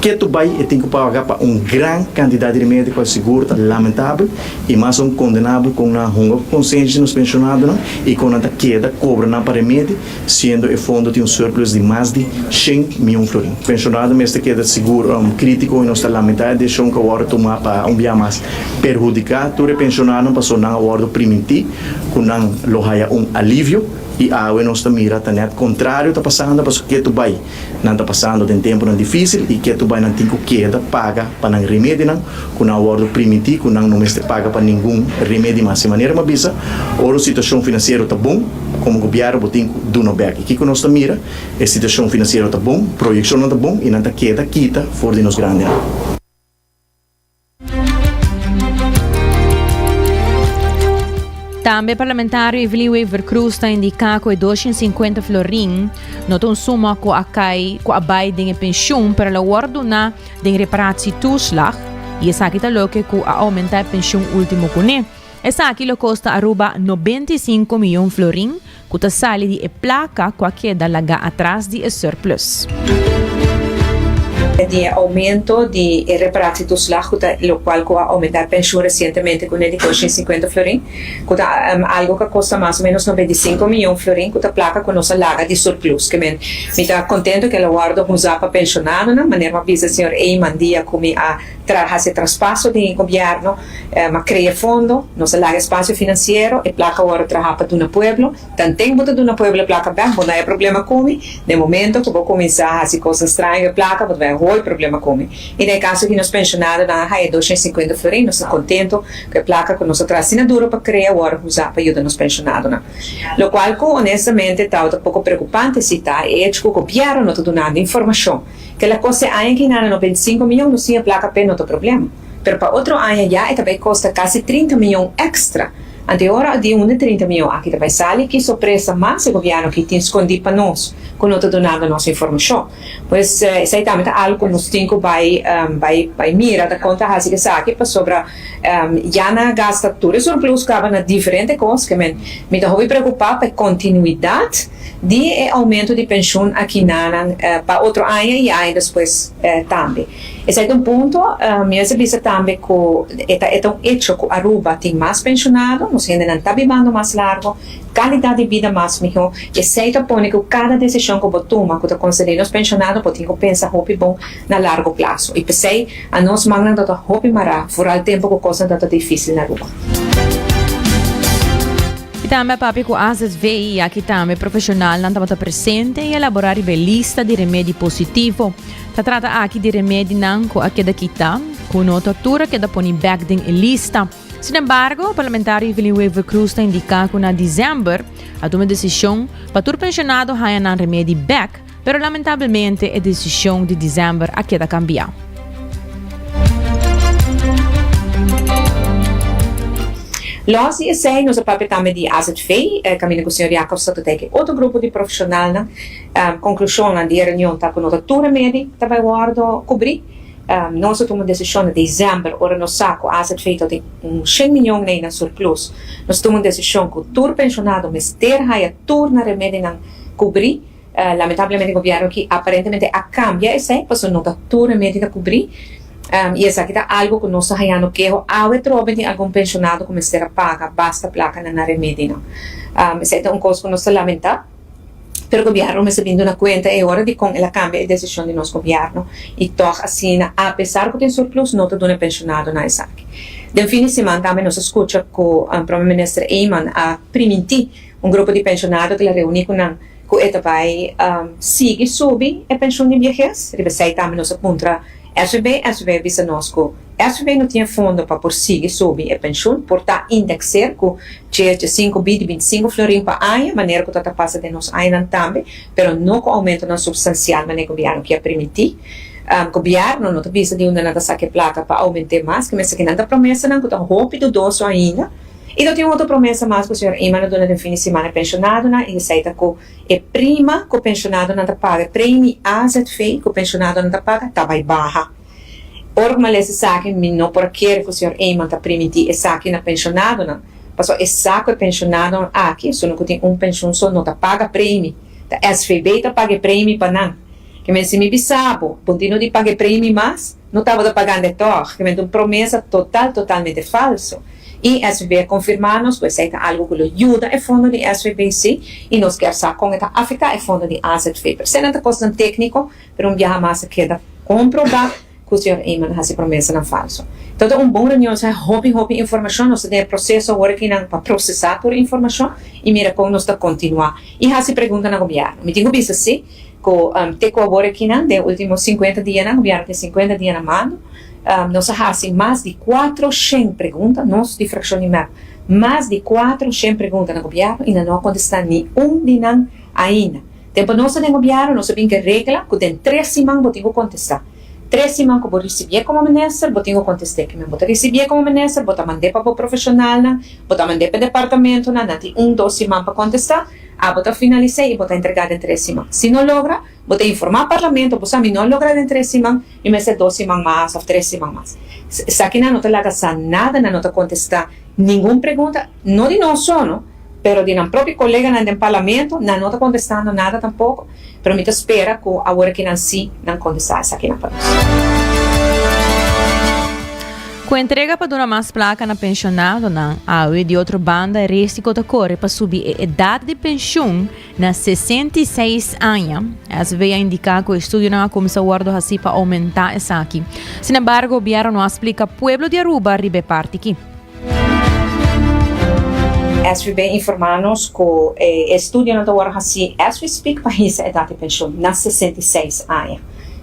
ketu bai e tin ku paga pa un gran kantidat di remedi kual sigur ta lamentabel i mas aun kondenabel kon nan a hunga ku konsenshi di nos penshonadonan i kon nan ta keda kobra nan pa remedi. siendo e fondo tin un surplus di mas di shen mion florin. Pensionado mester keda sigur critico y nos ta lamenta e decision cu a wordo tuma pa un bia mas perhudica tur e pensionadonan pasobra. pasobra nan a wòrdu primintí ku nan lo haya un alivio i awe nos ta mira ta nèt kontrario ta pasando pasobra ketu bai nan ta pasando den tempunan difísil i ketu bai nan tin ku keda paga pa nan remedinan ku nan a wòrdu primintí ku nan no mester paga pa ningun remedi mas. E manera mi a bisa, ora un situashon finansiero ta bon, komo gobièrnu bo tin ku duna bèk. I kiko nos ta mira? E situashon finansiero ta bon, proyekshonnan ta bon i nan ta keda kita for di nos grandinan. Tambe parlamentario Evelyn Wever-Croes ta indica cu e 250 florin no ta un suma cu a cay cu a bay den e pensioen pero lo word duna den reparatietoeslag y esaki ta loke cu a aumenta e pensioen ultimo cune. Esaki lo kosta Aruba 95 miyon florin ku ta sali di e plaka ku a keda lagá atras di e surplus. Di e oumento di e reparatietoeslag ku ta lokual ku a oumentá e penshun resientemente ku ne di 250 florin, ku ta algu ku a kosta mas o ménos 95 miyon florin ku ta plaka ku nos a laga di surplus. Ke men mi ta kontento ku el a wòrdu usá pa penshonadonan, manera mi a bisa señor Eman dia ku mi a Tra hasi traspaso den e gobierno, ma crea fondo, nos a laga espacio financiero, e placa worde traha pa duna pueblo, tanten bo ta duna pueblo e placa bek, bo no haya problema cu mi, den momento cu bo cuminsa hasi cosnan straño cu e placa, bo ta bay hoy problema cu mi. Y den e caso aki nos pensionadonan a haya 250 florin, nos ta contento cu e placa cu nos a traha asina duro pa crea worde usa pa yuda nos pensionadonan. Locual cu honestamente tawata poco preocupante si ta e hecho cu gobierno no ta dunando informacion. Kel a kosta e aña ki nana 95 miyon, nos tin e plaka p'e no ta problema. Pero pa otro aña ya e ta bai kosta kasi 30 miyon èkstra. Anto e ora di unda e 30 miyon aki ta bai sali? Ki sorpresa mas e gobièrnu aki tin skondí pa nos ku no ta dunando nos informashon? Pues esei tambe ta algu ku nos tin ku bai bai bai mira ta kon ta hasi esaki pasobra ya nan a gasta tur e surplus kaba na diferente kos ke men mi ta hopi preokupá pa e kontinuidat Di e aumento di penshun aki nanan pa otro aña i aña despues tambe. Esei ta un punto. Mi mester bisa tambe ku e ta e ta un echo ku Aruba tin mas penshunado, nos hendenan ta bibando mas largo, kalidat di bida mas mihó. Esei ta pone ku kada desishon ku bo tuma ku ta konserní nos penshunado bo tin ku pensa hopi bon na largo plaso. I p'esei anos mannan ta ta hopi mará foral tempu ku kosnan ta ta difísil na Aruba. I tambe a papia ku AZV i aki tambe profeshonalnan tabata presente i a laborá riba e lista di remedi positivo. Ta trata aki di remedinan ku a keda kita, ku no ta tur a keda poni bèk den e lista. Sinembargo, parlamentario Evelyn Wever-Croes ta indiká ku na desèmber a tuma e desishon pa tur penshonado haña nan remedi bèk, Pero lamentablemente e desishon di december a keda kambia. Los di esei nos a papia tambe di AZV, kaminda ku señor Jacobs ta totei ku e otro grupo di profeshonalnan. Konklushonnan di e reunion ta ku no ta tur remedi ta bai wòrdu kubrí. Nos a tuma un desishon na december ora nos sa ku AZV ta tin un shen miyon nei na surplus. Nos a tuma un desishon ku tur penshonado mester haya tur nan remedinan kubrí. Lamentablemente gobierno aki aparentemente a cambia esey pasobra no ta tur remedi ta cubri y esaki ta algo cu nos ta hayando keho awe trobe di algun pensionado cu mester a paga basta placa na nan remedinan. Esey ta un cos cu nos ta lamenta pero gobierno mester bin duna cuenta e ora dicon el a cambia e decision di nos gobierno y tog asina apesar cu tin surplus no ta duna e pensionadonan esaki. Den fin di siman tambe nos a scucha cu Prome Minister Eman a priminti un grupo di pensionado cu el a reuni cu nan ku e ta bai sigui subi e penshun di biehes. Riba esei tambe nos a puntra SVB. SVB a bisa nos ku SVB no tin e fondo pa por sigui subi e penshun, por ta indekseer ku dje, djesinku, binti, bintisinku florin pa aña, manera ku ta ta pasa den nos añanan tambe, pero no ku oumentonan supstansial manera gobièrnu kier primintí. Gobièrnu no ta bisa di unda nan ta saka e plaka pa oument'é mas, ke mester kinan ta promesanan ku ta hopi dudoso ainda. I lo tin un otro promesa mas ku señor Eman a duna den fin di simana e penshonadonan i esei ta ku e prima ku penshonadonan ta paga, e premi AZV ku penshonadonan ta paga ta bai baha. Ora ku mi a lesa esaki mi no por a kere ku señor Eman ta primintí esaki na penshonadonan, pasobra e sa ku e penshonadonan aki, esunnan ku tin un penshun so, no ta paga premi, ta SVB ta paga e premi pa nan. Ke men si mi bisa bo, bo tin no di paga e premi mas? No tabata pagando e tòg, ke men ta un promesa total totalmente falso. I SVB a konfirmá nos ku esei ta algu ku lo yuda e fondo di SVB sí, i nos kier sa kon e ta afektá e fondo di AZV. Pero eseinan ta kosnan tékniko, pero un biaha mas a keda komprobá. Ku señor Eman a hasi promesanan falso. Tabata un bon reunion, nos a haña hopi hopi informashon, nos ta den e proseso awor akinan pa prosesá tur e informashon i mira kon nos ta kontinuá i hasi pregunta na gobièrnu. Mi tin ku bisa sí ku te ku awor akinan den e último sinkuenta dianan, gobièrnu tin sinkuenta dia na mando, nos a hasi mas di kuatroshen pregunta, nos di frakshon di mep, mas di kuatroshen pregunta na gobièrnu i nan no a kontestá ni un di nan ainda. Tempu nos ta den gobièrnu nos a bin ke regla ku den tres siman bo tin ku kontestá. Tres siman ku bo risibié komo minister bo tin ku kontest'é. Kimen bo ta risibié komo minister bo ta mand'é pa bo profeshonalnan, bo ta mand'é pa e departamentonan, nan tin un, dos siman pa kontestá, abo ta finalis'é i bo ta entregá den tres siman. Si no logra, bo ta informá parlamento, bo sa mi no logra den tres siman, mi mester dos siman mas òf tres siman mas. Esakinan no ta laga sa nada, nan no ta kontestá ningun pregunta, no di nos so no. Pero di nan propio coleganan den parlamento nan no ta contestando nada tampoco, pero mi ta spera cu awor aki nan si nan contesta esakinan pa nos. Cu entrega pa duna mas placa na pensionadonan, awe di otro banda e risico ta core pa subi e edad di pensioen na 66 aña. SV a indica cu estudionan a cuminsa wordo haci pa aumenta esaki. Sinembargo, gobierno no a splica pueblo di Aruba riba e parti ki. SVB informá nos ku e estudionan ta wòrdu hasí as we speak pa hisa edat di penshun na 66 aña.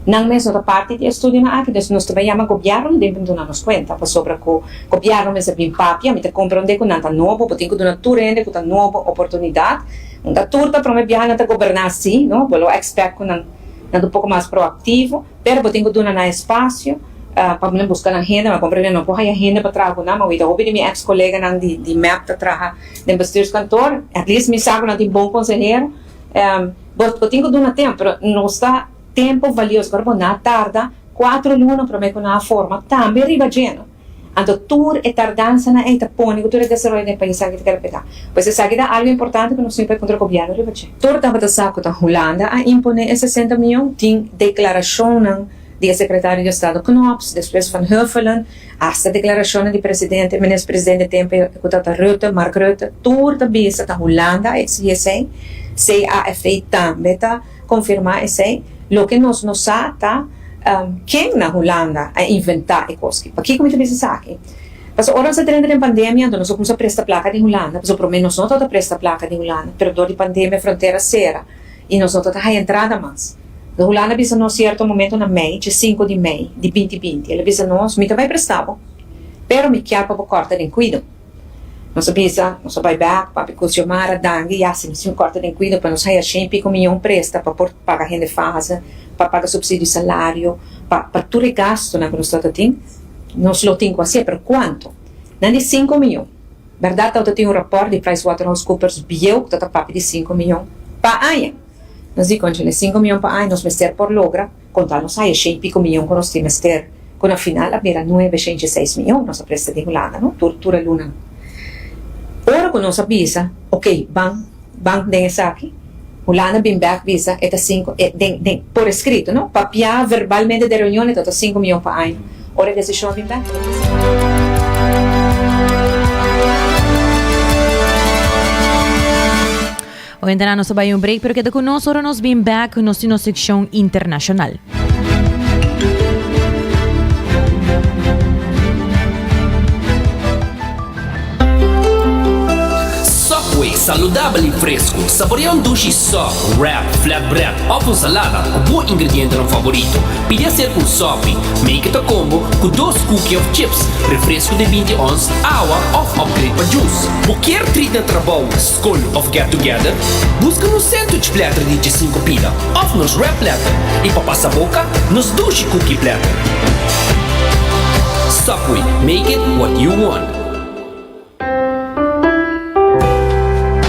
Nan mes no ta parti di e estudionan aki, dus nos ta bai yama gobièrnu den pa duna nos kuenta pasobra ku gobièrnu mester bin papia. Mi ta komprondé ku nan ta nobo, bo tin ku duna tur hende ku ta nobo oportunidat. Unda tur ta promé biaha nan ta goberná así, no? Bo lo expect ku nan nan ta un poko mas proaktivo. Pero bo tin ku duna nan espasio pa nan buska nan hende. Mi a komprende no por haya hende pa traha ku nan, ma wita hopi di mi eks koleganan di mep ta traha den bestuurskantoor. At least mi sa ku nan tin bon konsehero. Bo tin ku duna tempu, pero nos ta tempu valioso. Ora bo na tarda kuatro luna promé ku nan a forma tambe riba dje. Anto tur e tardansanan ei ta pone ku tur e desaroyo den e pais aki ta keda pegá. Pues esaki ta algu importante ku nos tin pa kontra gobièrnu riba dje. Tur tabata sa ku ta Hulanda a imponé e 60 mion. Tin deklarashonnan di e sekretario di estado Knops, despues Van Huffelen, asta deklarashonnan di presidente, minister presidente tempu ku tabata Rutte, Mark Rutte. Tur ta bisa ta Hulanda a eksigí esei. CAFT tambe ta konfirmá esei. Loke nos no sa ta. Ken na Hulanda a inventá e kos ki? Pakiko mi ta bisa esaki? Pasobra ora nos a drenta den pandemia anto nos a kumsa presta plaka di Hulanda, pasobra promé nos no tabata presta plaka di Hulanda, pero dor di pandemia frontera sera i nos no tabata haya entrada mas. Anto Hulanda a bisa nos sierto momento na mei, dje sinku di mei di binti binti, el a bisa nos, mi ta bai presta bo, pero mi kier pa bo kòrta den kuido. Nos a bisa, nos a bai bek, papia ku Xiomara, danki, ya si nos tin kòrta den kuido pa nos haya shen piko miyon presta pa por paga hende fase, pa paga supsidio di salario, pa pa tur e gastunan ku nos tabata tin, nos lo tin ku hasié, pero kuantu? Nan di sinku miyon. Bèrdat tabata tin un rapòrt di PricewaterhouseCoopers bieu ku tabata papia di sinku miyon pa aña. Nos di, Kònchale, sinku miyon pa aña nos mester por logra. Konta nos haya shen piko miyon ku nos tin mester, ku na final a bira nuebe shen dieseis miyon nos a presta di Hulanda, no? Tur tur e lunanan. Ora ku nos a bisa, ok, ban ban den esaki, Hulanda bin bèk bisa e ta sinku, e den den por eskrito, no? Papiá verbalmente den reunion e ta ta sinku miyon pa aña. Ora e desishon a bin bèk, e ta bisa. Oyentenan nos ta bai un break pero keda ku nos ora nos bin back nos tin nos seccion internacional. Subway, saludabel y fresco. Saborea un dushi sub, wrap, flatbread of un salada cu bo ingredientenan favorito. Pidi acerca un sopi, make it a combo cu dos cookie of chips, refresco di binti ons, awa of upgrade pa juice. Bo kier treat na trabou, Skol of get together? Buska nos sandwich platter di djesinku pida of nos wrap platter i pa pasa boka, nos dushi cookie platter. Subway, make it what you want.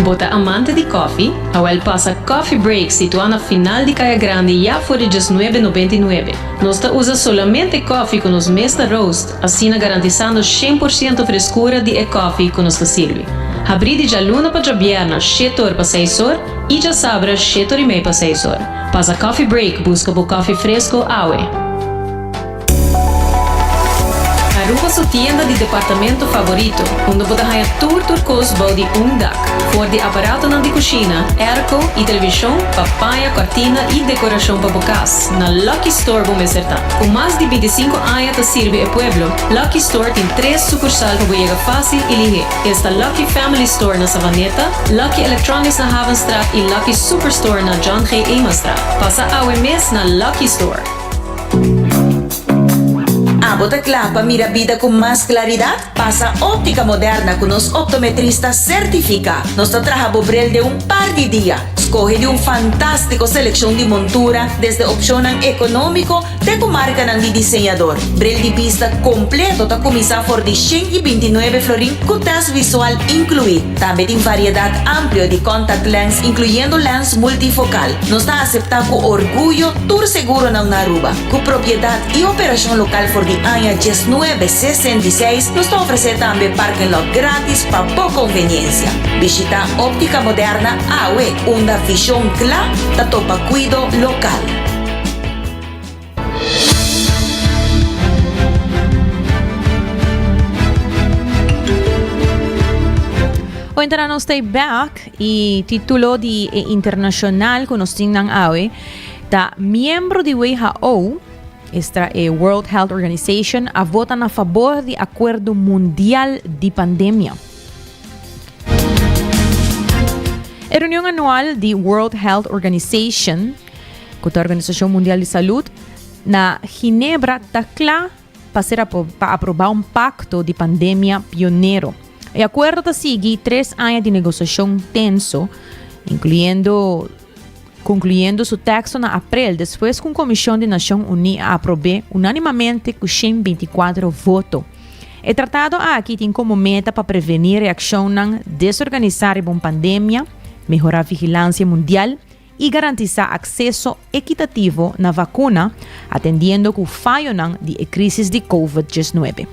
Bo ta amante di koffie? Awel pasa Coffee Break situá na final di Kaya Grandi ya for di djesnuebe nobenta i nuebe. Nos ta usa solamente koffie ku nos mes ta roast, asina garantisando shen por siento freskura di e koffie ku nos ta sirbi. Habrí di djaluna pa djabièrna shete or pa seis or i djasabra shete or i mei pa seis or. Pasa Coffee Break buska bo koffie fresko awe. Aruba su tienda di departamento favorito, unda bo ta haña tur tur kos bou di un dak. For di aparatonan di kushina, airco i televishon pa paña, kòrtina i dekorashon pa bo kas, na Lucky Store bo mester ta. Ku mas di bintisinku aña ta sirbi e pueblo, Lucky Store tin tres sukursal pa bo yega fásil i lihé. Esta Lucky Family Store na Savaneta, Lucky Electronics na Havenstraat i Lucky Superstore na John G. Emanstraat. Pasa awe mes na Lucky Store. Abo ta kla pa mira bida ku mas klaridat? Pasa Óptica Moderna ku nos optometrista sertifiká. Nos ta traha bo bril den un par di dia. Skohe di un fantástiko selekshon di montura, desde opshonnan ekonómiko te ku markanan di diseñador. Bril di bista kompleto ta kuminsá for di 129 florin ku tèst visual inkluí. Tambe tin variedat amplio di contact lens inkluyendo lens multifokal. Nos ta aseptá ku orguyo tur seguronan na Aruba. Ku propiedat i operashon lokal for di aña diesnuebe sesenta i seis, nos ta ofresé tambe parking lot grátis pa bo konveniensia. Bishitá Óptica Moderna awe, unda vishon kla ta topa kuido lokal. Oentra nos ta bek y titulo di e internacional cu nos tin nan awe ta miembro di WHO, esta e World Health Organization, a vota na fabor di acuerdo mundial di pandemia. E reunion anual di World Health Organization ku ta Organisashon Mundial di Salud, na Ginebra ta kla pa ser pa aprobá un pakto di pandemia pionero. E akuerdo ta sigui tres aña di negosiashon tenso, inkluyendo konkluyendo su teksto na aprel despues ku un komishon di Nashon Uní a aprob'é unánimamente ku 124 voto. E tratado aki tin komo meta pa prevení reakshonnan desorganisá riba un pandemia, mehorá vigilansia mundial i garantisá akseso ekitativo na vakuna, atendiendo ku fayonan di e krísis di Covid 19.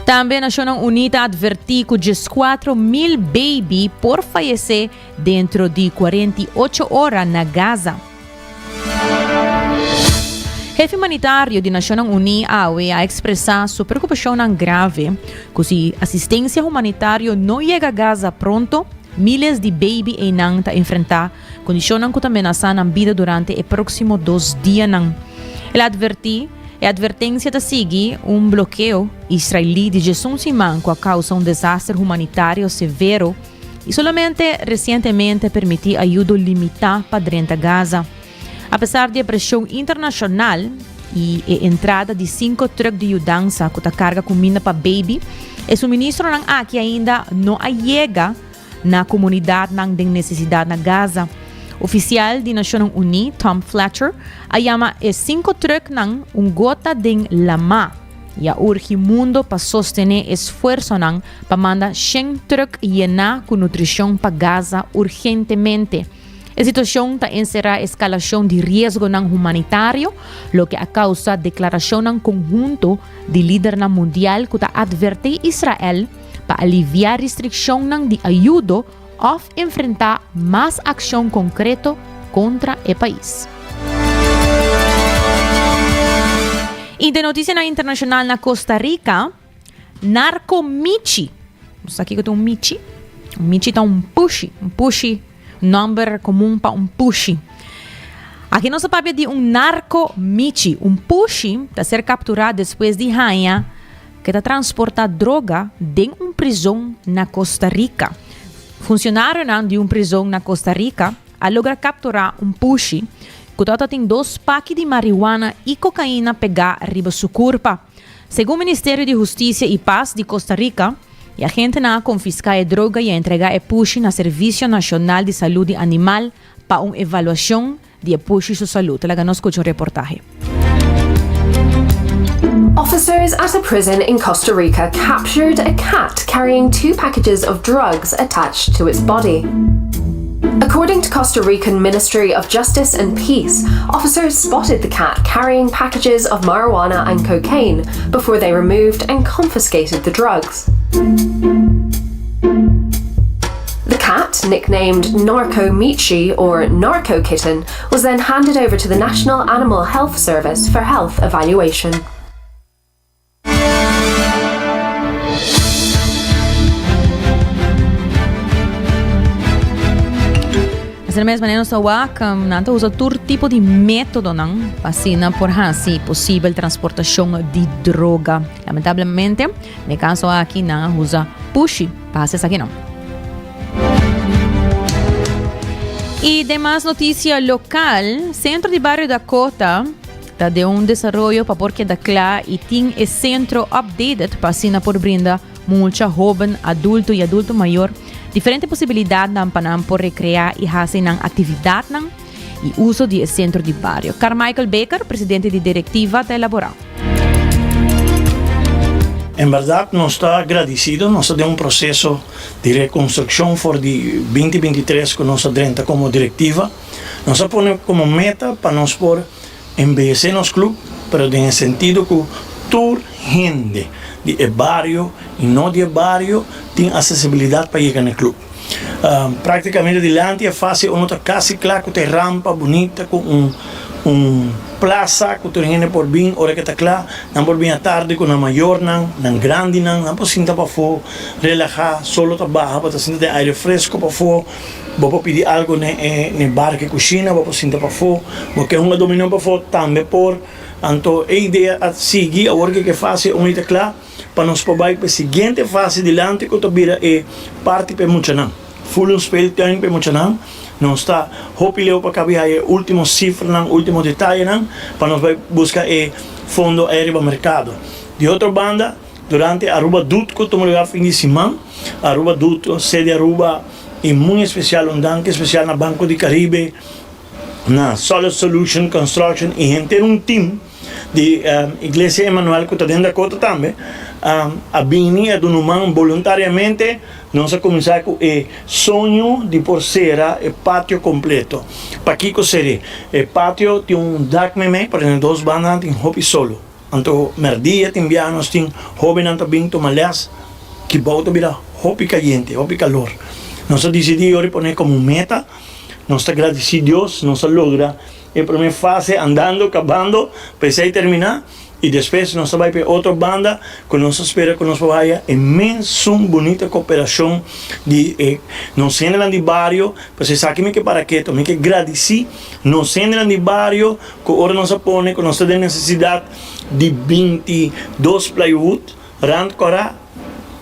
Tambe Nashonnan Uní ta atvertí ku 14 mil baby por fayesé dentro di 48 ora na Gaza. Hefe humanitario di Nashonnan Uní awe a ekspresá su preokupashonnan grave ku si asistensia humanitario no yega Gaza pronto, míles di beibi einan ta enfrentá kondishonnan ku ta menasá nan bida durante e próksimo dos dianan. El a atvertí, E atvertensia ta sigui un blokeo israelí di djesun siman ku a kousa un desaster humanitario severo i solamente resientemente a permití ayudo limitá pa drenta Gaza. Apesar di e preshon internashonal i e entrada di sinku trùk di yudansa ku ta karga kuminda pa beibi, e suministronan aki ainda no a yega na komunidatnan den nesesidat na Gaza. Ofisial di Nashonnan Uní, Tom Fletcher, a yama e sinku trùknan un gota den lamá i a urgi mundo pa sostené esfuersonan pa manda shen trùk yená ku nutrishon pa Gaza urgentemente. E situashon ta enserá eskalashon di riesgonan humanitario, loke a kousa deklarashonnan konhunto di lidernan mundial ku ta atvertí Israel pa aliviá restrikshonnan di ayudo òf enfrentá mas akshon konkreto kontra e pais. I den notisianan internashonal na Costa Rica, Narco Michi. Bo sa kiko ta un michi? Un michi ta un pushi, un pushi, nomber komun pa un pushi. Aki nos ta papia di un narco michi, un pushi ta ser kapturá despues di haña ke ta transportá droga den un prizon na Costa Rica. Funcionarionan di un prizon na Costa Rica a logra kapturá un pushi ku tabata tin dos paki di marihuana i kokaina pegá riba su kurpa. Segun Ministerio di Hustisia i Pas di Costa Rica, e agentenan a konfiská e droga i a entregá e pushi na Servisio Nashonal di Salud di Animal pa un evaluashon di e pushi su salud. Laga nos skucha un reportahe. Officers at a prison in Costa Rica captured a cat carrying two packages of drugs attached to its body. According to Costa Rican Ministry of Justice and Peace, officers spotted the cat carrying packages of marijuana and cocaine before they removed and confiscated the drugs. The cat, cat, nicknamed Narco Michi or Narco Kitten, was then handed over to the National Animal Health Service for health evaluation. Asina mes manera nos ta wak, nan ta usa tur tipo di métodonan pa asina por hasi posibel transportashon di droga. Lamentablemente, den e kaso aki nan a usa pushi pa hasi esakinan. I den mas notisia lokal, sentro di bario Dakota Ta den un desaroyo pa por keda kla i tin e sentro updated pa asina por brinda mucha, hoben, adulto i adulto mayor diferente posibilidatnan pa nan por rekreá i hasi nan aktividatnan i uso di e sentro di bario. Carmichael Baker, presidente di direktiva, ta elaborá. En bèrdat nos ta gradisido, nos ta den un proseso di rekonstrukshon for di binti 23 ku nos a drenta komo direktiva. Nos a pone komo meta pa nos por embeyesé nos club, pero den e sentido ku tur hende di e bario i no di e bario tin asesibilidat pa yega na e club. Práktikamente dilanti e fase uno ta kasi kla ku ta e rampa bunita ku un un plasa ku tur hende por bin ora ke ta kla. Nan por bin atardi ku nan mayornan, nan grandinan, nan por sinta pafó, relahá, solo ta baha pa ta sinta den aire fresko pafó. Bo por pidi algo n'e e bar ke kushina, bo por sinta pafó, bo ke hunga dominó pafó tambe por. Anto e idea a sigui, awor ke ke fase un i ta kla, pa nos por bai pa e siguiente fase dilanti ku ta bira e parti pa e muchanan. Full un speeltuin pa e muchanan. Nos ta hopi leu pa kabi haya e ultimo sifranan, ultimo detayenan pa nos bai buska e fondo ei riba merkado. Di otro banda, Durante Aruba Doet cu tuma lugar fin di siman, Aruba Doet, Sede Aruba y muy especial un danki especial na Banco di Caribe, na Solid Solution Construction y henter un team di Iglesia Emmanuel cu ta den Dakota tambe a bini a duna un man boluntariamente. Nos a cuminsa cu e soño di por cera e patio completo. Pakico cere? E patio tin un dak meme, pero na dos bandanan tin hopi solo. Anto merdia tin biaha nos tin hobennan ta bin tuma les, kibou ta bira hopi kayente, hopi kalor. Nos a disidí yori pone komo meta, nos ta gradisí Dios, nos a logra e promé fase andando, kabando, pa esei terminá i despues nos ta bai pa e otro banda ku nos ta spera ku nos por haya e mesun bunita koperashon di e nos hendenan di bario, pasobra esaki mi ke para keto, mi ke gradisí nos hendenan di bario. Ku ora nos a pone ku nos ta den nesesidat di 22 plywood rand kòrá,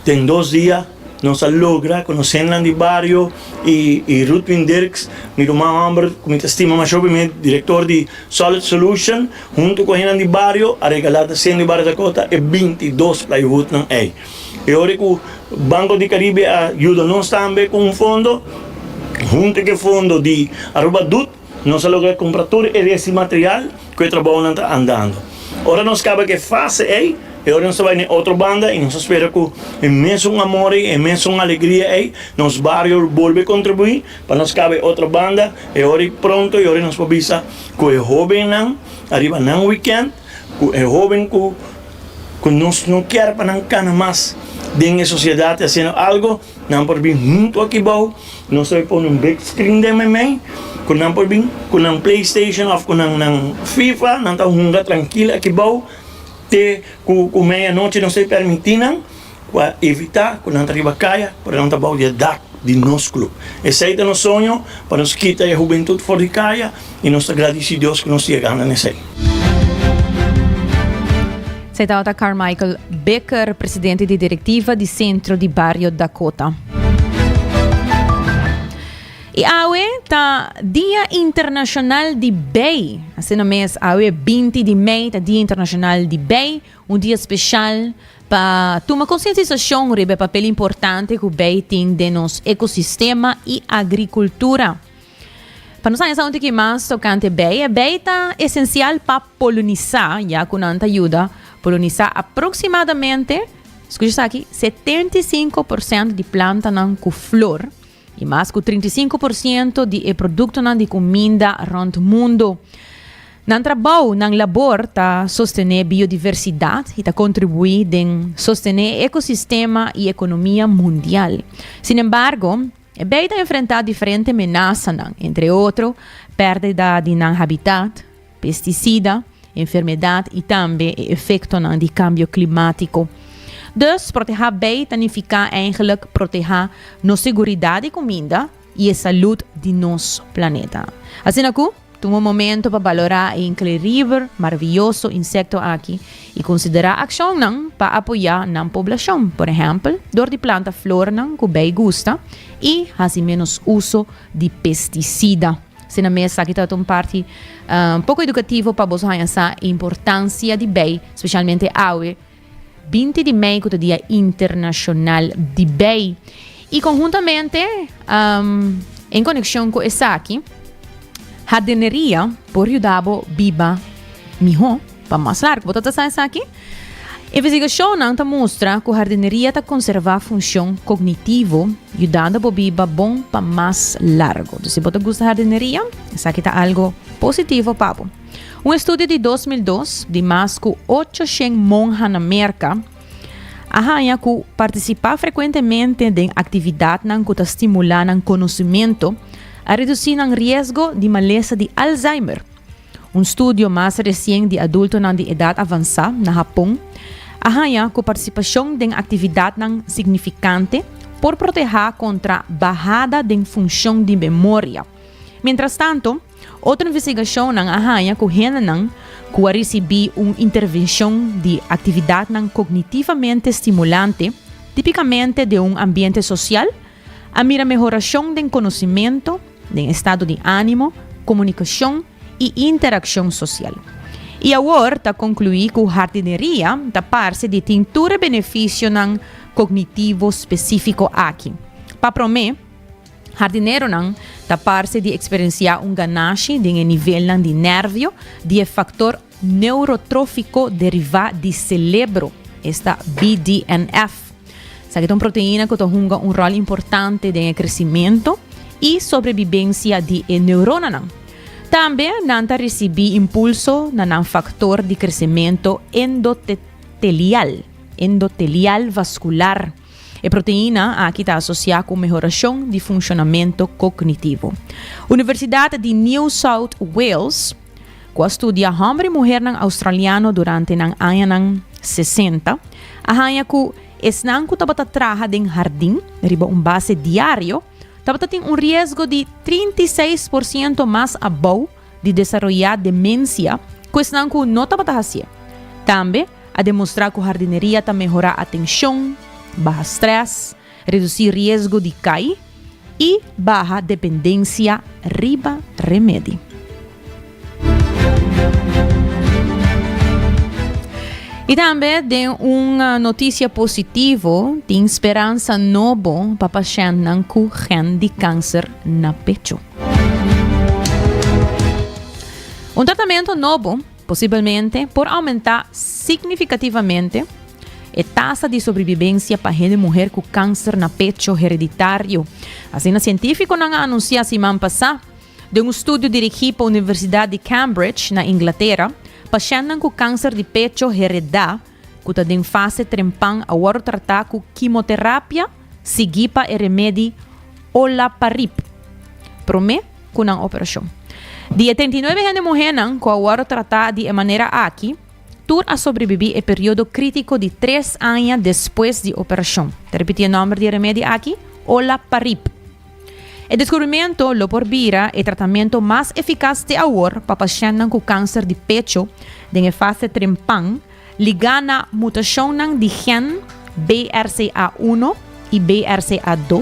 den dos dia nos a logra ku nos hendenan di bario i i Rudwin Dirks, mi ruman hòmber ku mi ta stima masha hopi, mi direktor di Solid Solution, huntu ku hendenan di bario a regalá ta sendo di Bario Dakota e 22 plywoodnan ei. E ora ku Banco di Caribe a yuda nos tambe ku un fondo, huntu ku e fondo di Aruba Doet, Nos a logra kumpra tur e resti material ku e trabounan ta andando. Ora nos kaba ku e fase ei, e ora nos ta bai na e otro banda i nos ta spera ku e mesun amor ei, e mesun alegria ei, nos bario lo bolbe kontribuí pa nos kaba e otro banda e ora ei pronto i ora nos por bisa ku e hóbennan ariba nan wikènt, ku e hóben ku ku nos no kier pa nan kana mas den e sosiedat hasiendo algo. Nan por bin huntu aki bou, nos ta pone un big screen den meimei ku nan por bin ku nan playstation of ku nan nan fifa, nan ta hunga trankil aki bou te ku ku meia nochi nos ta permiti nan pa evita ku nan ta riba kaya pero nan ta bou di e dak di nos club. Esei ta nos soño pa nos kita e hubentud for di kaya i nos ta gradisi Dios ku nos yega na esei. Esei tabata Carmichael Bikker, presidente di direktiva di Sentro di Bario Dakota. I awe ta Dia Internashonal di Bei. Asina mes, awe 20 di mei ta Dia Internashonal di Bei, un dia speshal pa tuma konsientisashon riba e papel importante ku bei tin den nos ekosistema i agrikultura. Pa nos haña sa un tiki mas tokante bei, e bei ta esensial pa polonisá, ya ku nan ta yuda polonisá aproksimadamente, skucha esaki, 75 por siento di plantanan ku flor i mas ku 35 por siento di e produktonan di kuminda rònt mundu. Nan trabou, nan labor ta sostené biodiversidat i ta kontribuí den sostené ekosistema i ekonomia mundial. Sin embargo, E bij ta enfrentá diferente menasanan, entre otro, pèrdida di nan habitat, pestisida, enfermedat i tambe e efektonan di kambio klimátiko. Dus, protehá bij ta nifiká eigenlik protehá nos seguridat di kuminda i e salud di nos planeta. Asina ku, tuma un momento pa balorá e inkleribel, maraviyoso insekto aki i konsiderá akshonnan pa apoyá nan poblashon, por ehèmpel, dor di planta flornan ku bij gusta i hasi ménos uso di pestisida. Asina mes, esaki tabata un parti poko edukativo pa boso haña sa e importansia di bij, spesialmente awe, 20 di mei ku ta Dia Internashonal di Bij. I konhuntamente, en konekshon ku esaki, hardineria por yuda bo biba mihó pa mas largu. Bo ta sa esaki? Investigashonnan ta mustra ku hardineria ta konservá funshon kognitivo, yudando bo biba bon pa mas largu. Dus si bo ta gusta hardineria, esaki ta algu positivo pa bo. Un estudio di 2002 di mas ku 800 monha na Merka a haña ku partisipá frekuentemente den aktividatnan ku ta stimulá nan konosementu a redusí nan riesgo di malesa di Alzheimer. Un studio mas resien di adultonan di edat avansá na Hapon a haña ku partisipashon den aktividatnan signifikante por protehá kontra bahada den funshon di memoria. Mientrastanto, Otro investigashonnan a haña ku hendenan ku a risibí un intervenshon di aktividatnan kognitivamente stimulante, tipikamente den un ambiente sosial, a mira mehorashon den konosimentu, den estado di ánimo, komunikashon i interakshon sosial. I awor ta konkluí ku hardineria ta parse di tin tur e benefisionan kognitivo spesífiko aki. Pa promé, Hardineronan ta parse di eksperensiá un ganashi den e nivelnan di nèrvio di e faktor neurotrófiko derivá di selebro, esta BDNF. Esaki ta un proteina ku ta hunga un ròl importante den e kresimentu i sobrebibensia di e neuronanan. Tambe nan ta risibí impulso na nan faktor di kresimentu endotelial, endotelial vaskular. E proteina aki ta asosiá ku mehorashon di funshonamentu kognitivo. Universidat di New South Wales, ku a studia hòmber i muhernan australiano durante nan añanan 60, a haña ku esnan ku tabata traha den hardin riba un base diario tabata tin un riesgo di 36% mas abou di desaroyá demensia ku esnan ku no tabata hasié. Tambe a demostrá ku hardineria ta mehorá atenshon, baha strès, redusí riesgo di kai i baha dependensia riba remedi. I tambe den un notisia positivo, tin speransa nobo pa pashèntnan ku gen di kanser na pechu. Un tratamentu nobo posibelmente por aumentá significativamente e tasa di sobrebibensia pa hende muher ku kanser na pecho hereditario. Asina sientífikonan a anunsiá siman pasá den un studio dirigí pa Universidat di Cambridge na Inglatera. Pashèntnan ku kanser di pecho heredá ku ta den fase trempan a wòrdu tratá ku kimoterapia siguí pa e remedi olaparib promé ku nan operashon. Di e 39 hende muhénan ku a wòrdu tratá di e manera aki, tur a sobrebibí e periodo krítiko di tres aña despues di operashon. Ta ripití e nòmber di e remedi aki, olaparib. E deskubrimentu lo por bira e tratamentu mas efikas te awor pa pashèntnan ku kanser di pecho den e fase trempan ligá na mutashonnan di gen BRCA1 i BRCA2,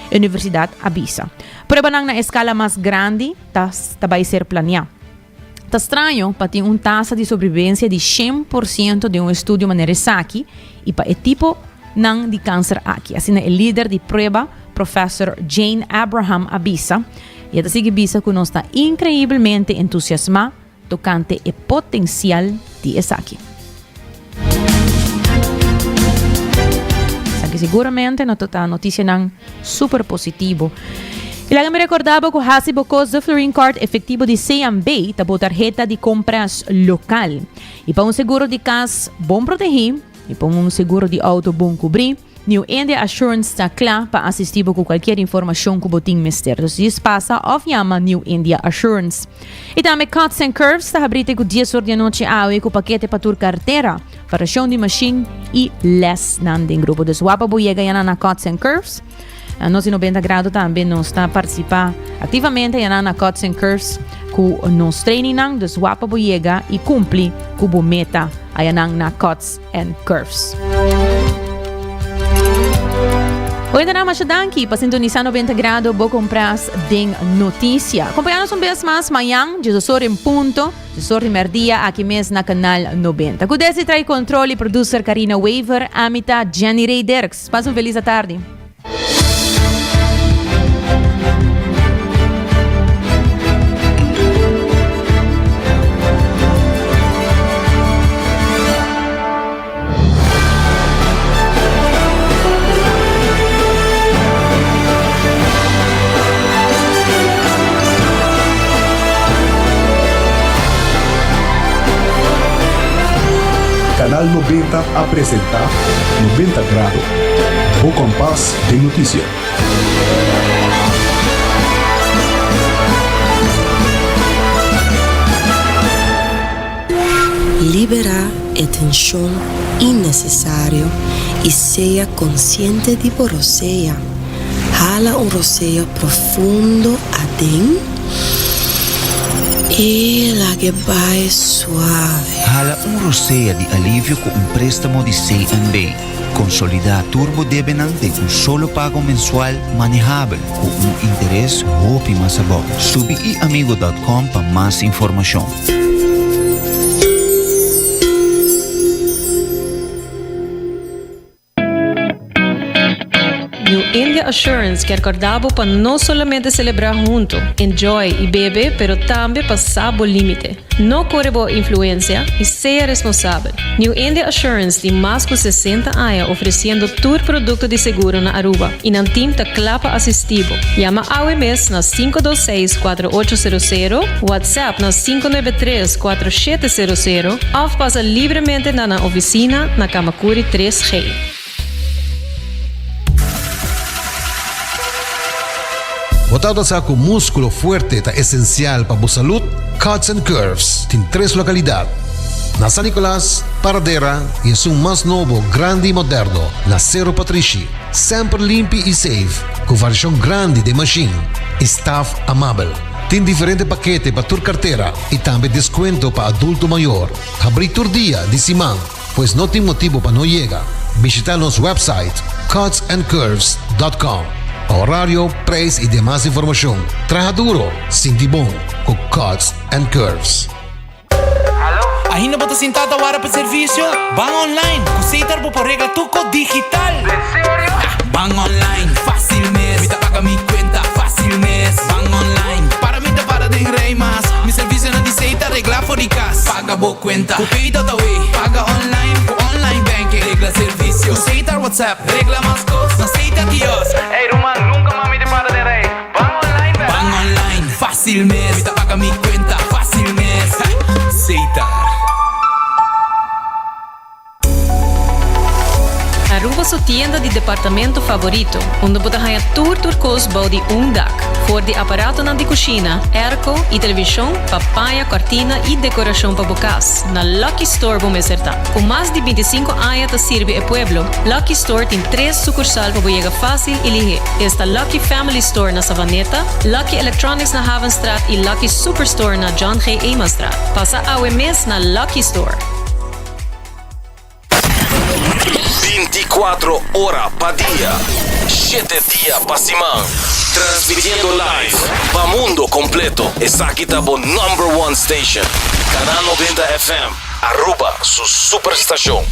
e universidat a bisa. Pruebanan na eskala mas grandi ta ta bai ser planiá. Ta straño pa tin un tasa di sobrevivencia di 100% den un estudio manera esaki y pa e tipo nan di cancer aki, asina e lider di prueba, Professor Jane Abraham a bisa. Y e ta sigui bisa cu nos ta increiblemente entusiasma tocante e potencial di esaki. Esaki seguramente no ta noticianan super positivo. Y laga mi recorda bo cu haci bo cos de Florin Card efectivo di CMB ta bo tarheta di compras local. Y pa un seguro di cas bon protegi y pa un seguro di auto bon cubri. New India Assurance ta kla pa asisti bo ku kualkier informashon ku bo tin mester. Dus djis pasa òf yama New India Assurance. I tambe Cuts and Curves ta habri te ku dies or di anochi awe ku pakete pa tur kartera, parashon di mashin i lèsnan den grupo. Dus wak pa bo yega yana na Cuts and Curves. Nos di 90 Grado tambe nos ta participa activamente yana na Cuts and Curves ku nos trainingnan. Dus wak pa bo yega i kumpli ku bo meta ayanan na Cuts and Curves. Oyentenan masha danki pa sintonisa 90 Grado bo compras den noticia. Acompaña nos un bes mas mañan, diesosor en punto, diesosor di merdia aki mes na Canal 90. Cu desi trae control y producer Carina Wever, ami ta Jenny Ray Dirks. Pasa un feliz atardi. Canal 90 a presenta 90 Grado, bo kompas den notisia. Liberá e tenshon innesesario i sea konsiente di bo rosea. Hala un rosea profundo aden i lag'e bai suave. Hala un rosea di alivio ku un préstamo di CNB. Konsolidá tur bo debenan den un solo pago mensual manehabel ku un interes hopi mas abou. Subi iamigo dòt kòm pa mas informashon. New India Assurance kier corda bo pa no solamente celebra hunto, enjoy y bebe pero tambe pa sa bo limite. No core bo influencia y sea responsabel. New India Assurance tin mas cu 60 aña ofreciendo tur producto di seguro na Aruba y nan team ta cla pa asisti bo. Yama awe mes na 526 4800, WhatsApp na 593 4700 of pasa libremente na nan oficina na Camacuri 3G. Bo tabata sa ku múskulo fuerte ta esensial pa bo salud? Cuts and Curves tin tres lokalidat, na San Nicolas, Paradera i esun mas nobo, grandi i moderno, na Sero Patrishi. Semper limpi i safe, ku variashon grandi den mashin i staf amabel. Tin diferente pakete pa tur kartera i tambe deskuento pa adulto mayor. Habrí tur dia di siman. Pues no tin motibo pa no yega. Bishita nos website cutsandcurves.com pa horario, prijs y demas informacion. Traha duro, sinti bon cu Cuts and Curves. Ainda bo ta sinta ta wara pa servicio? Ban online! Cu Setar bo por regla tur cos digital! Den serio? Ban online, facil mes! Mi ta paga mi cuenta facil mes! Ban online, para mi ta para den rij mas! Mi servicionan di Setar regla for di cas! Paga bo cuenta cu Pay.awe Paga online cu online banking Regla servicio cu Setar WhatsApp Regla mas cos na Setar Kiosk. Ey ruman, nunca mas mi ta para den rij. Ban online bek. Ban online, facil mes. Mi ta paga mi cuenta facil mes. Setar. Aruba su tienda di departamento favorito, unda bo ta haña tur tur kos bou di un dak. For di aparatonan di kushina, airco i televishon pa paña, kòrtina i dekorashon pa bo kas, na Lucky Store bo mester ta. Ku mas di bintisinko aña ta sirbi e pueblo, Lucky Store tin tres sukursal pa bo yega fásil i lihé. Esta Lucky Family Store na Savaneta, Lucky Electronics na Havenstraat i Lucky Superstore na John G. Emanstraat. Pasa awe mes na Lucky Store! 24 ora pa dia, shete dia pa siman. Transmitiendo live pa mundo completo. Esaki ta bo number one station. Canal 90 FM, Aruba su superstacion.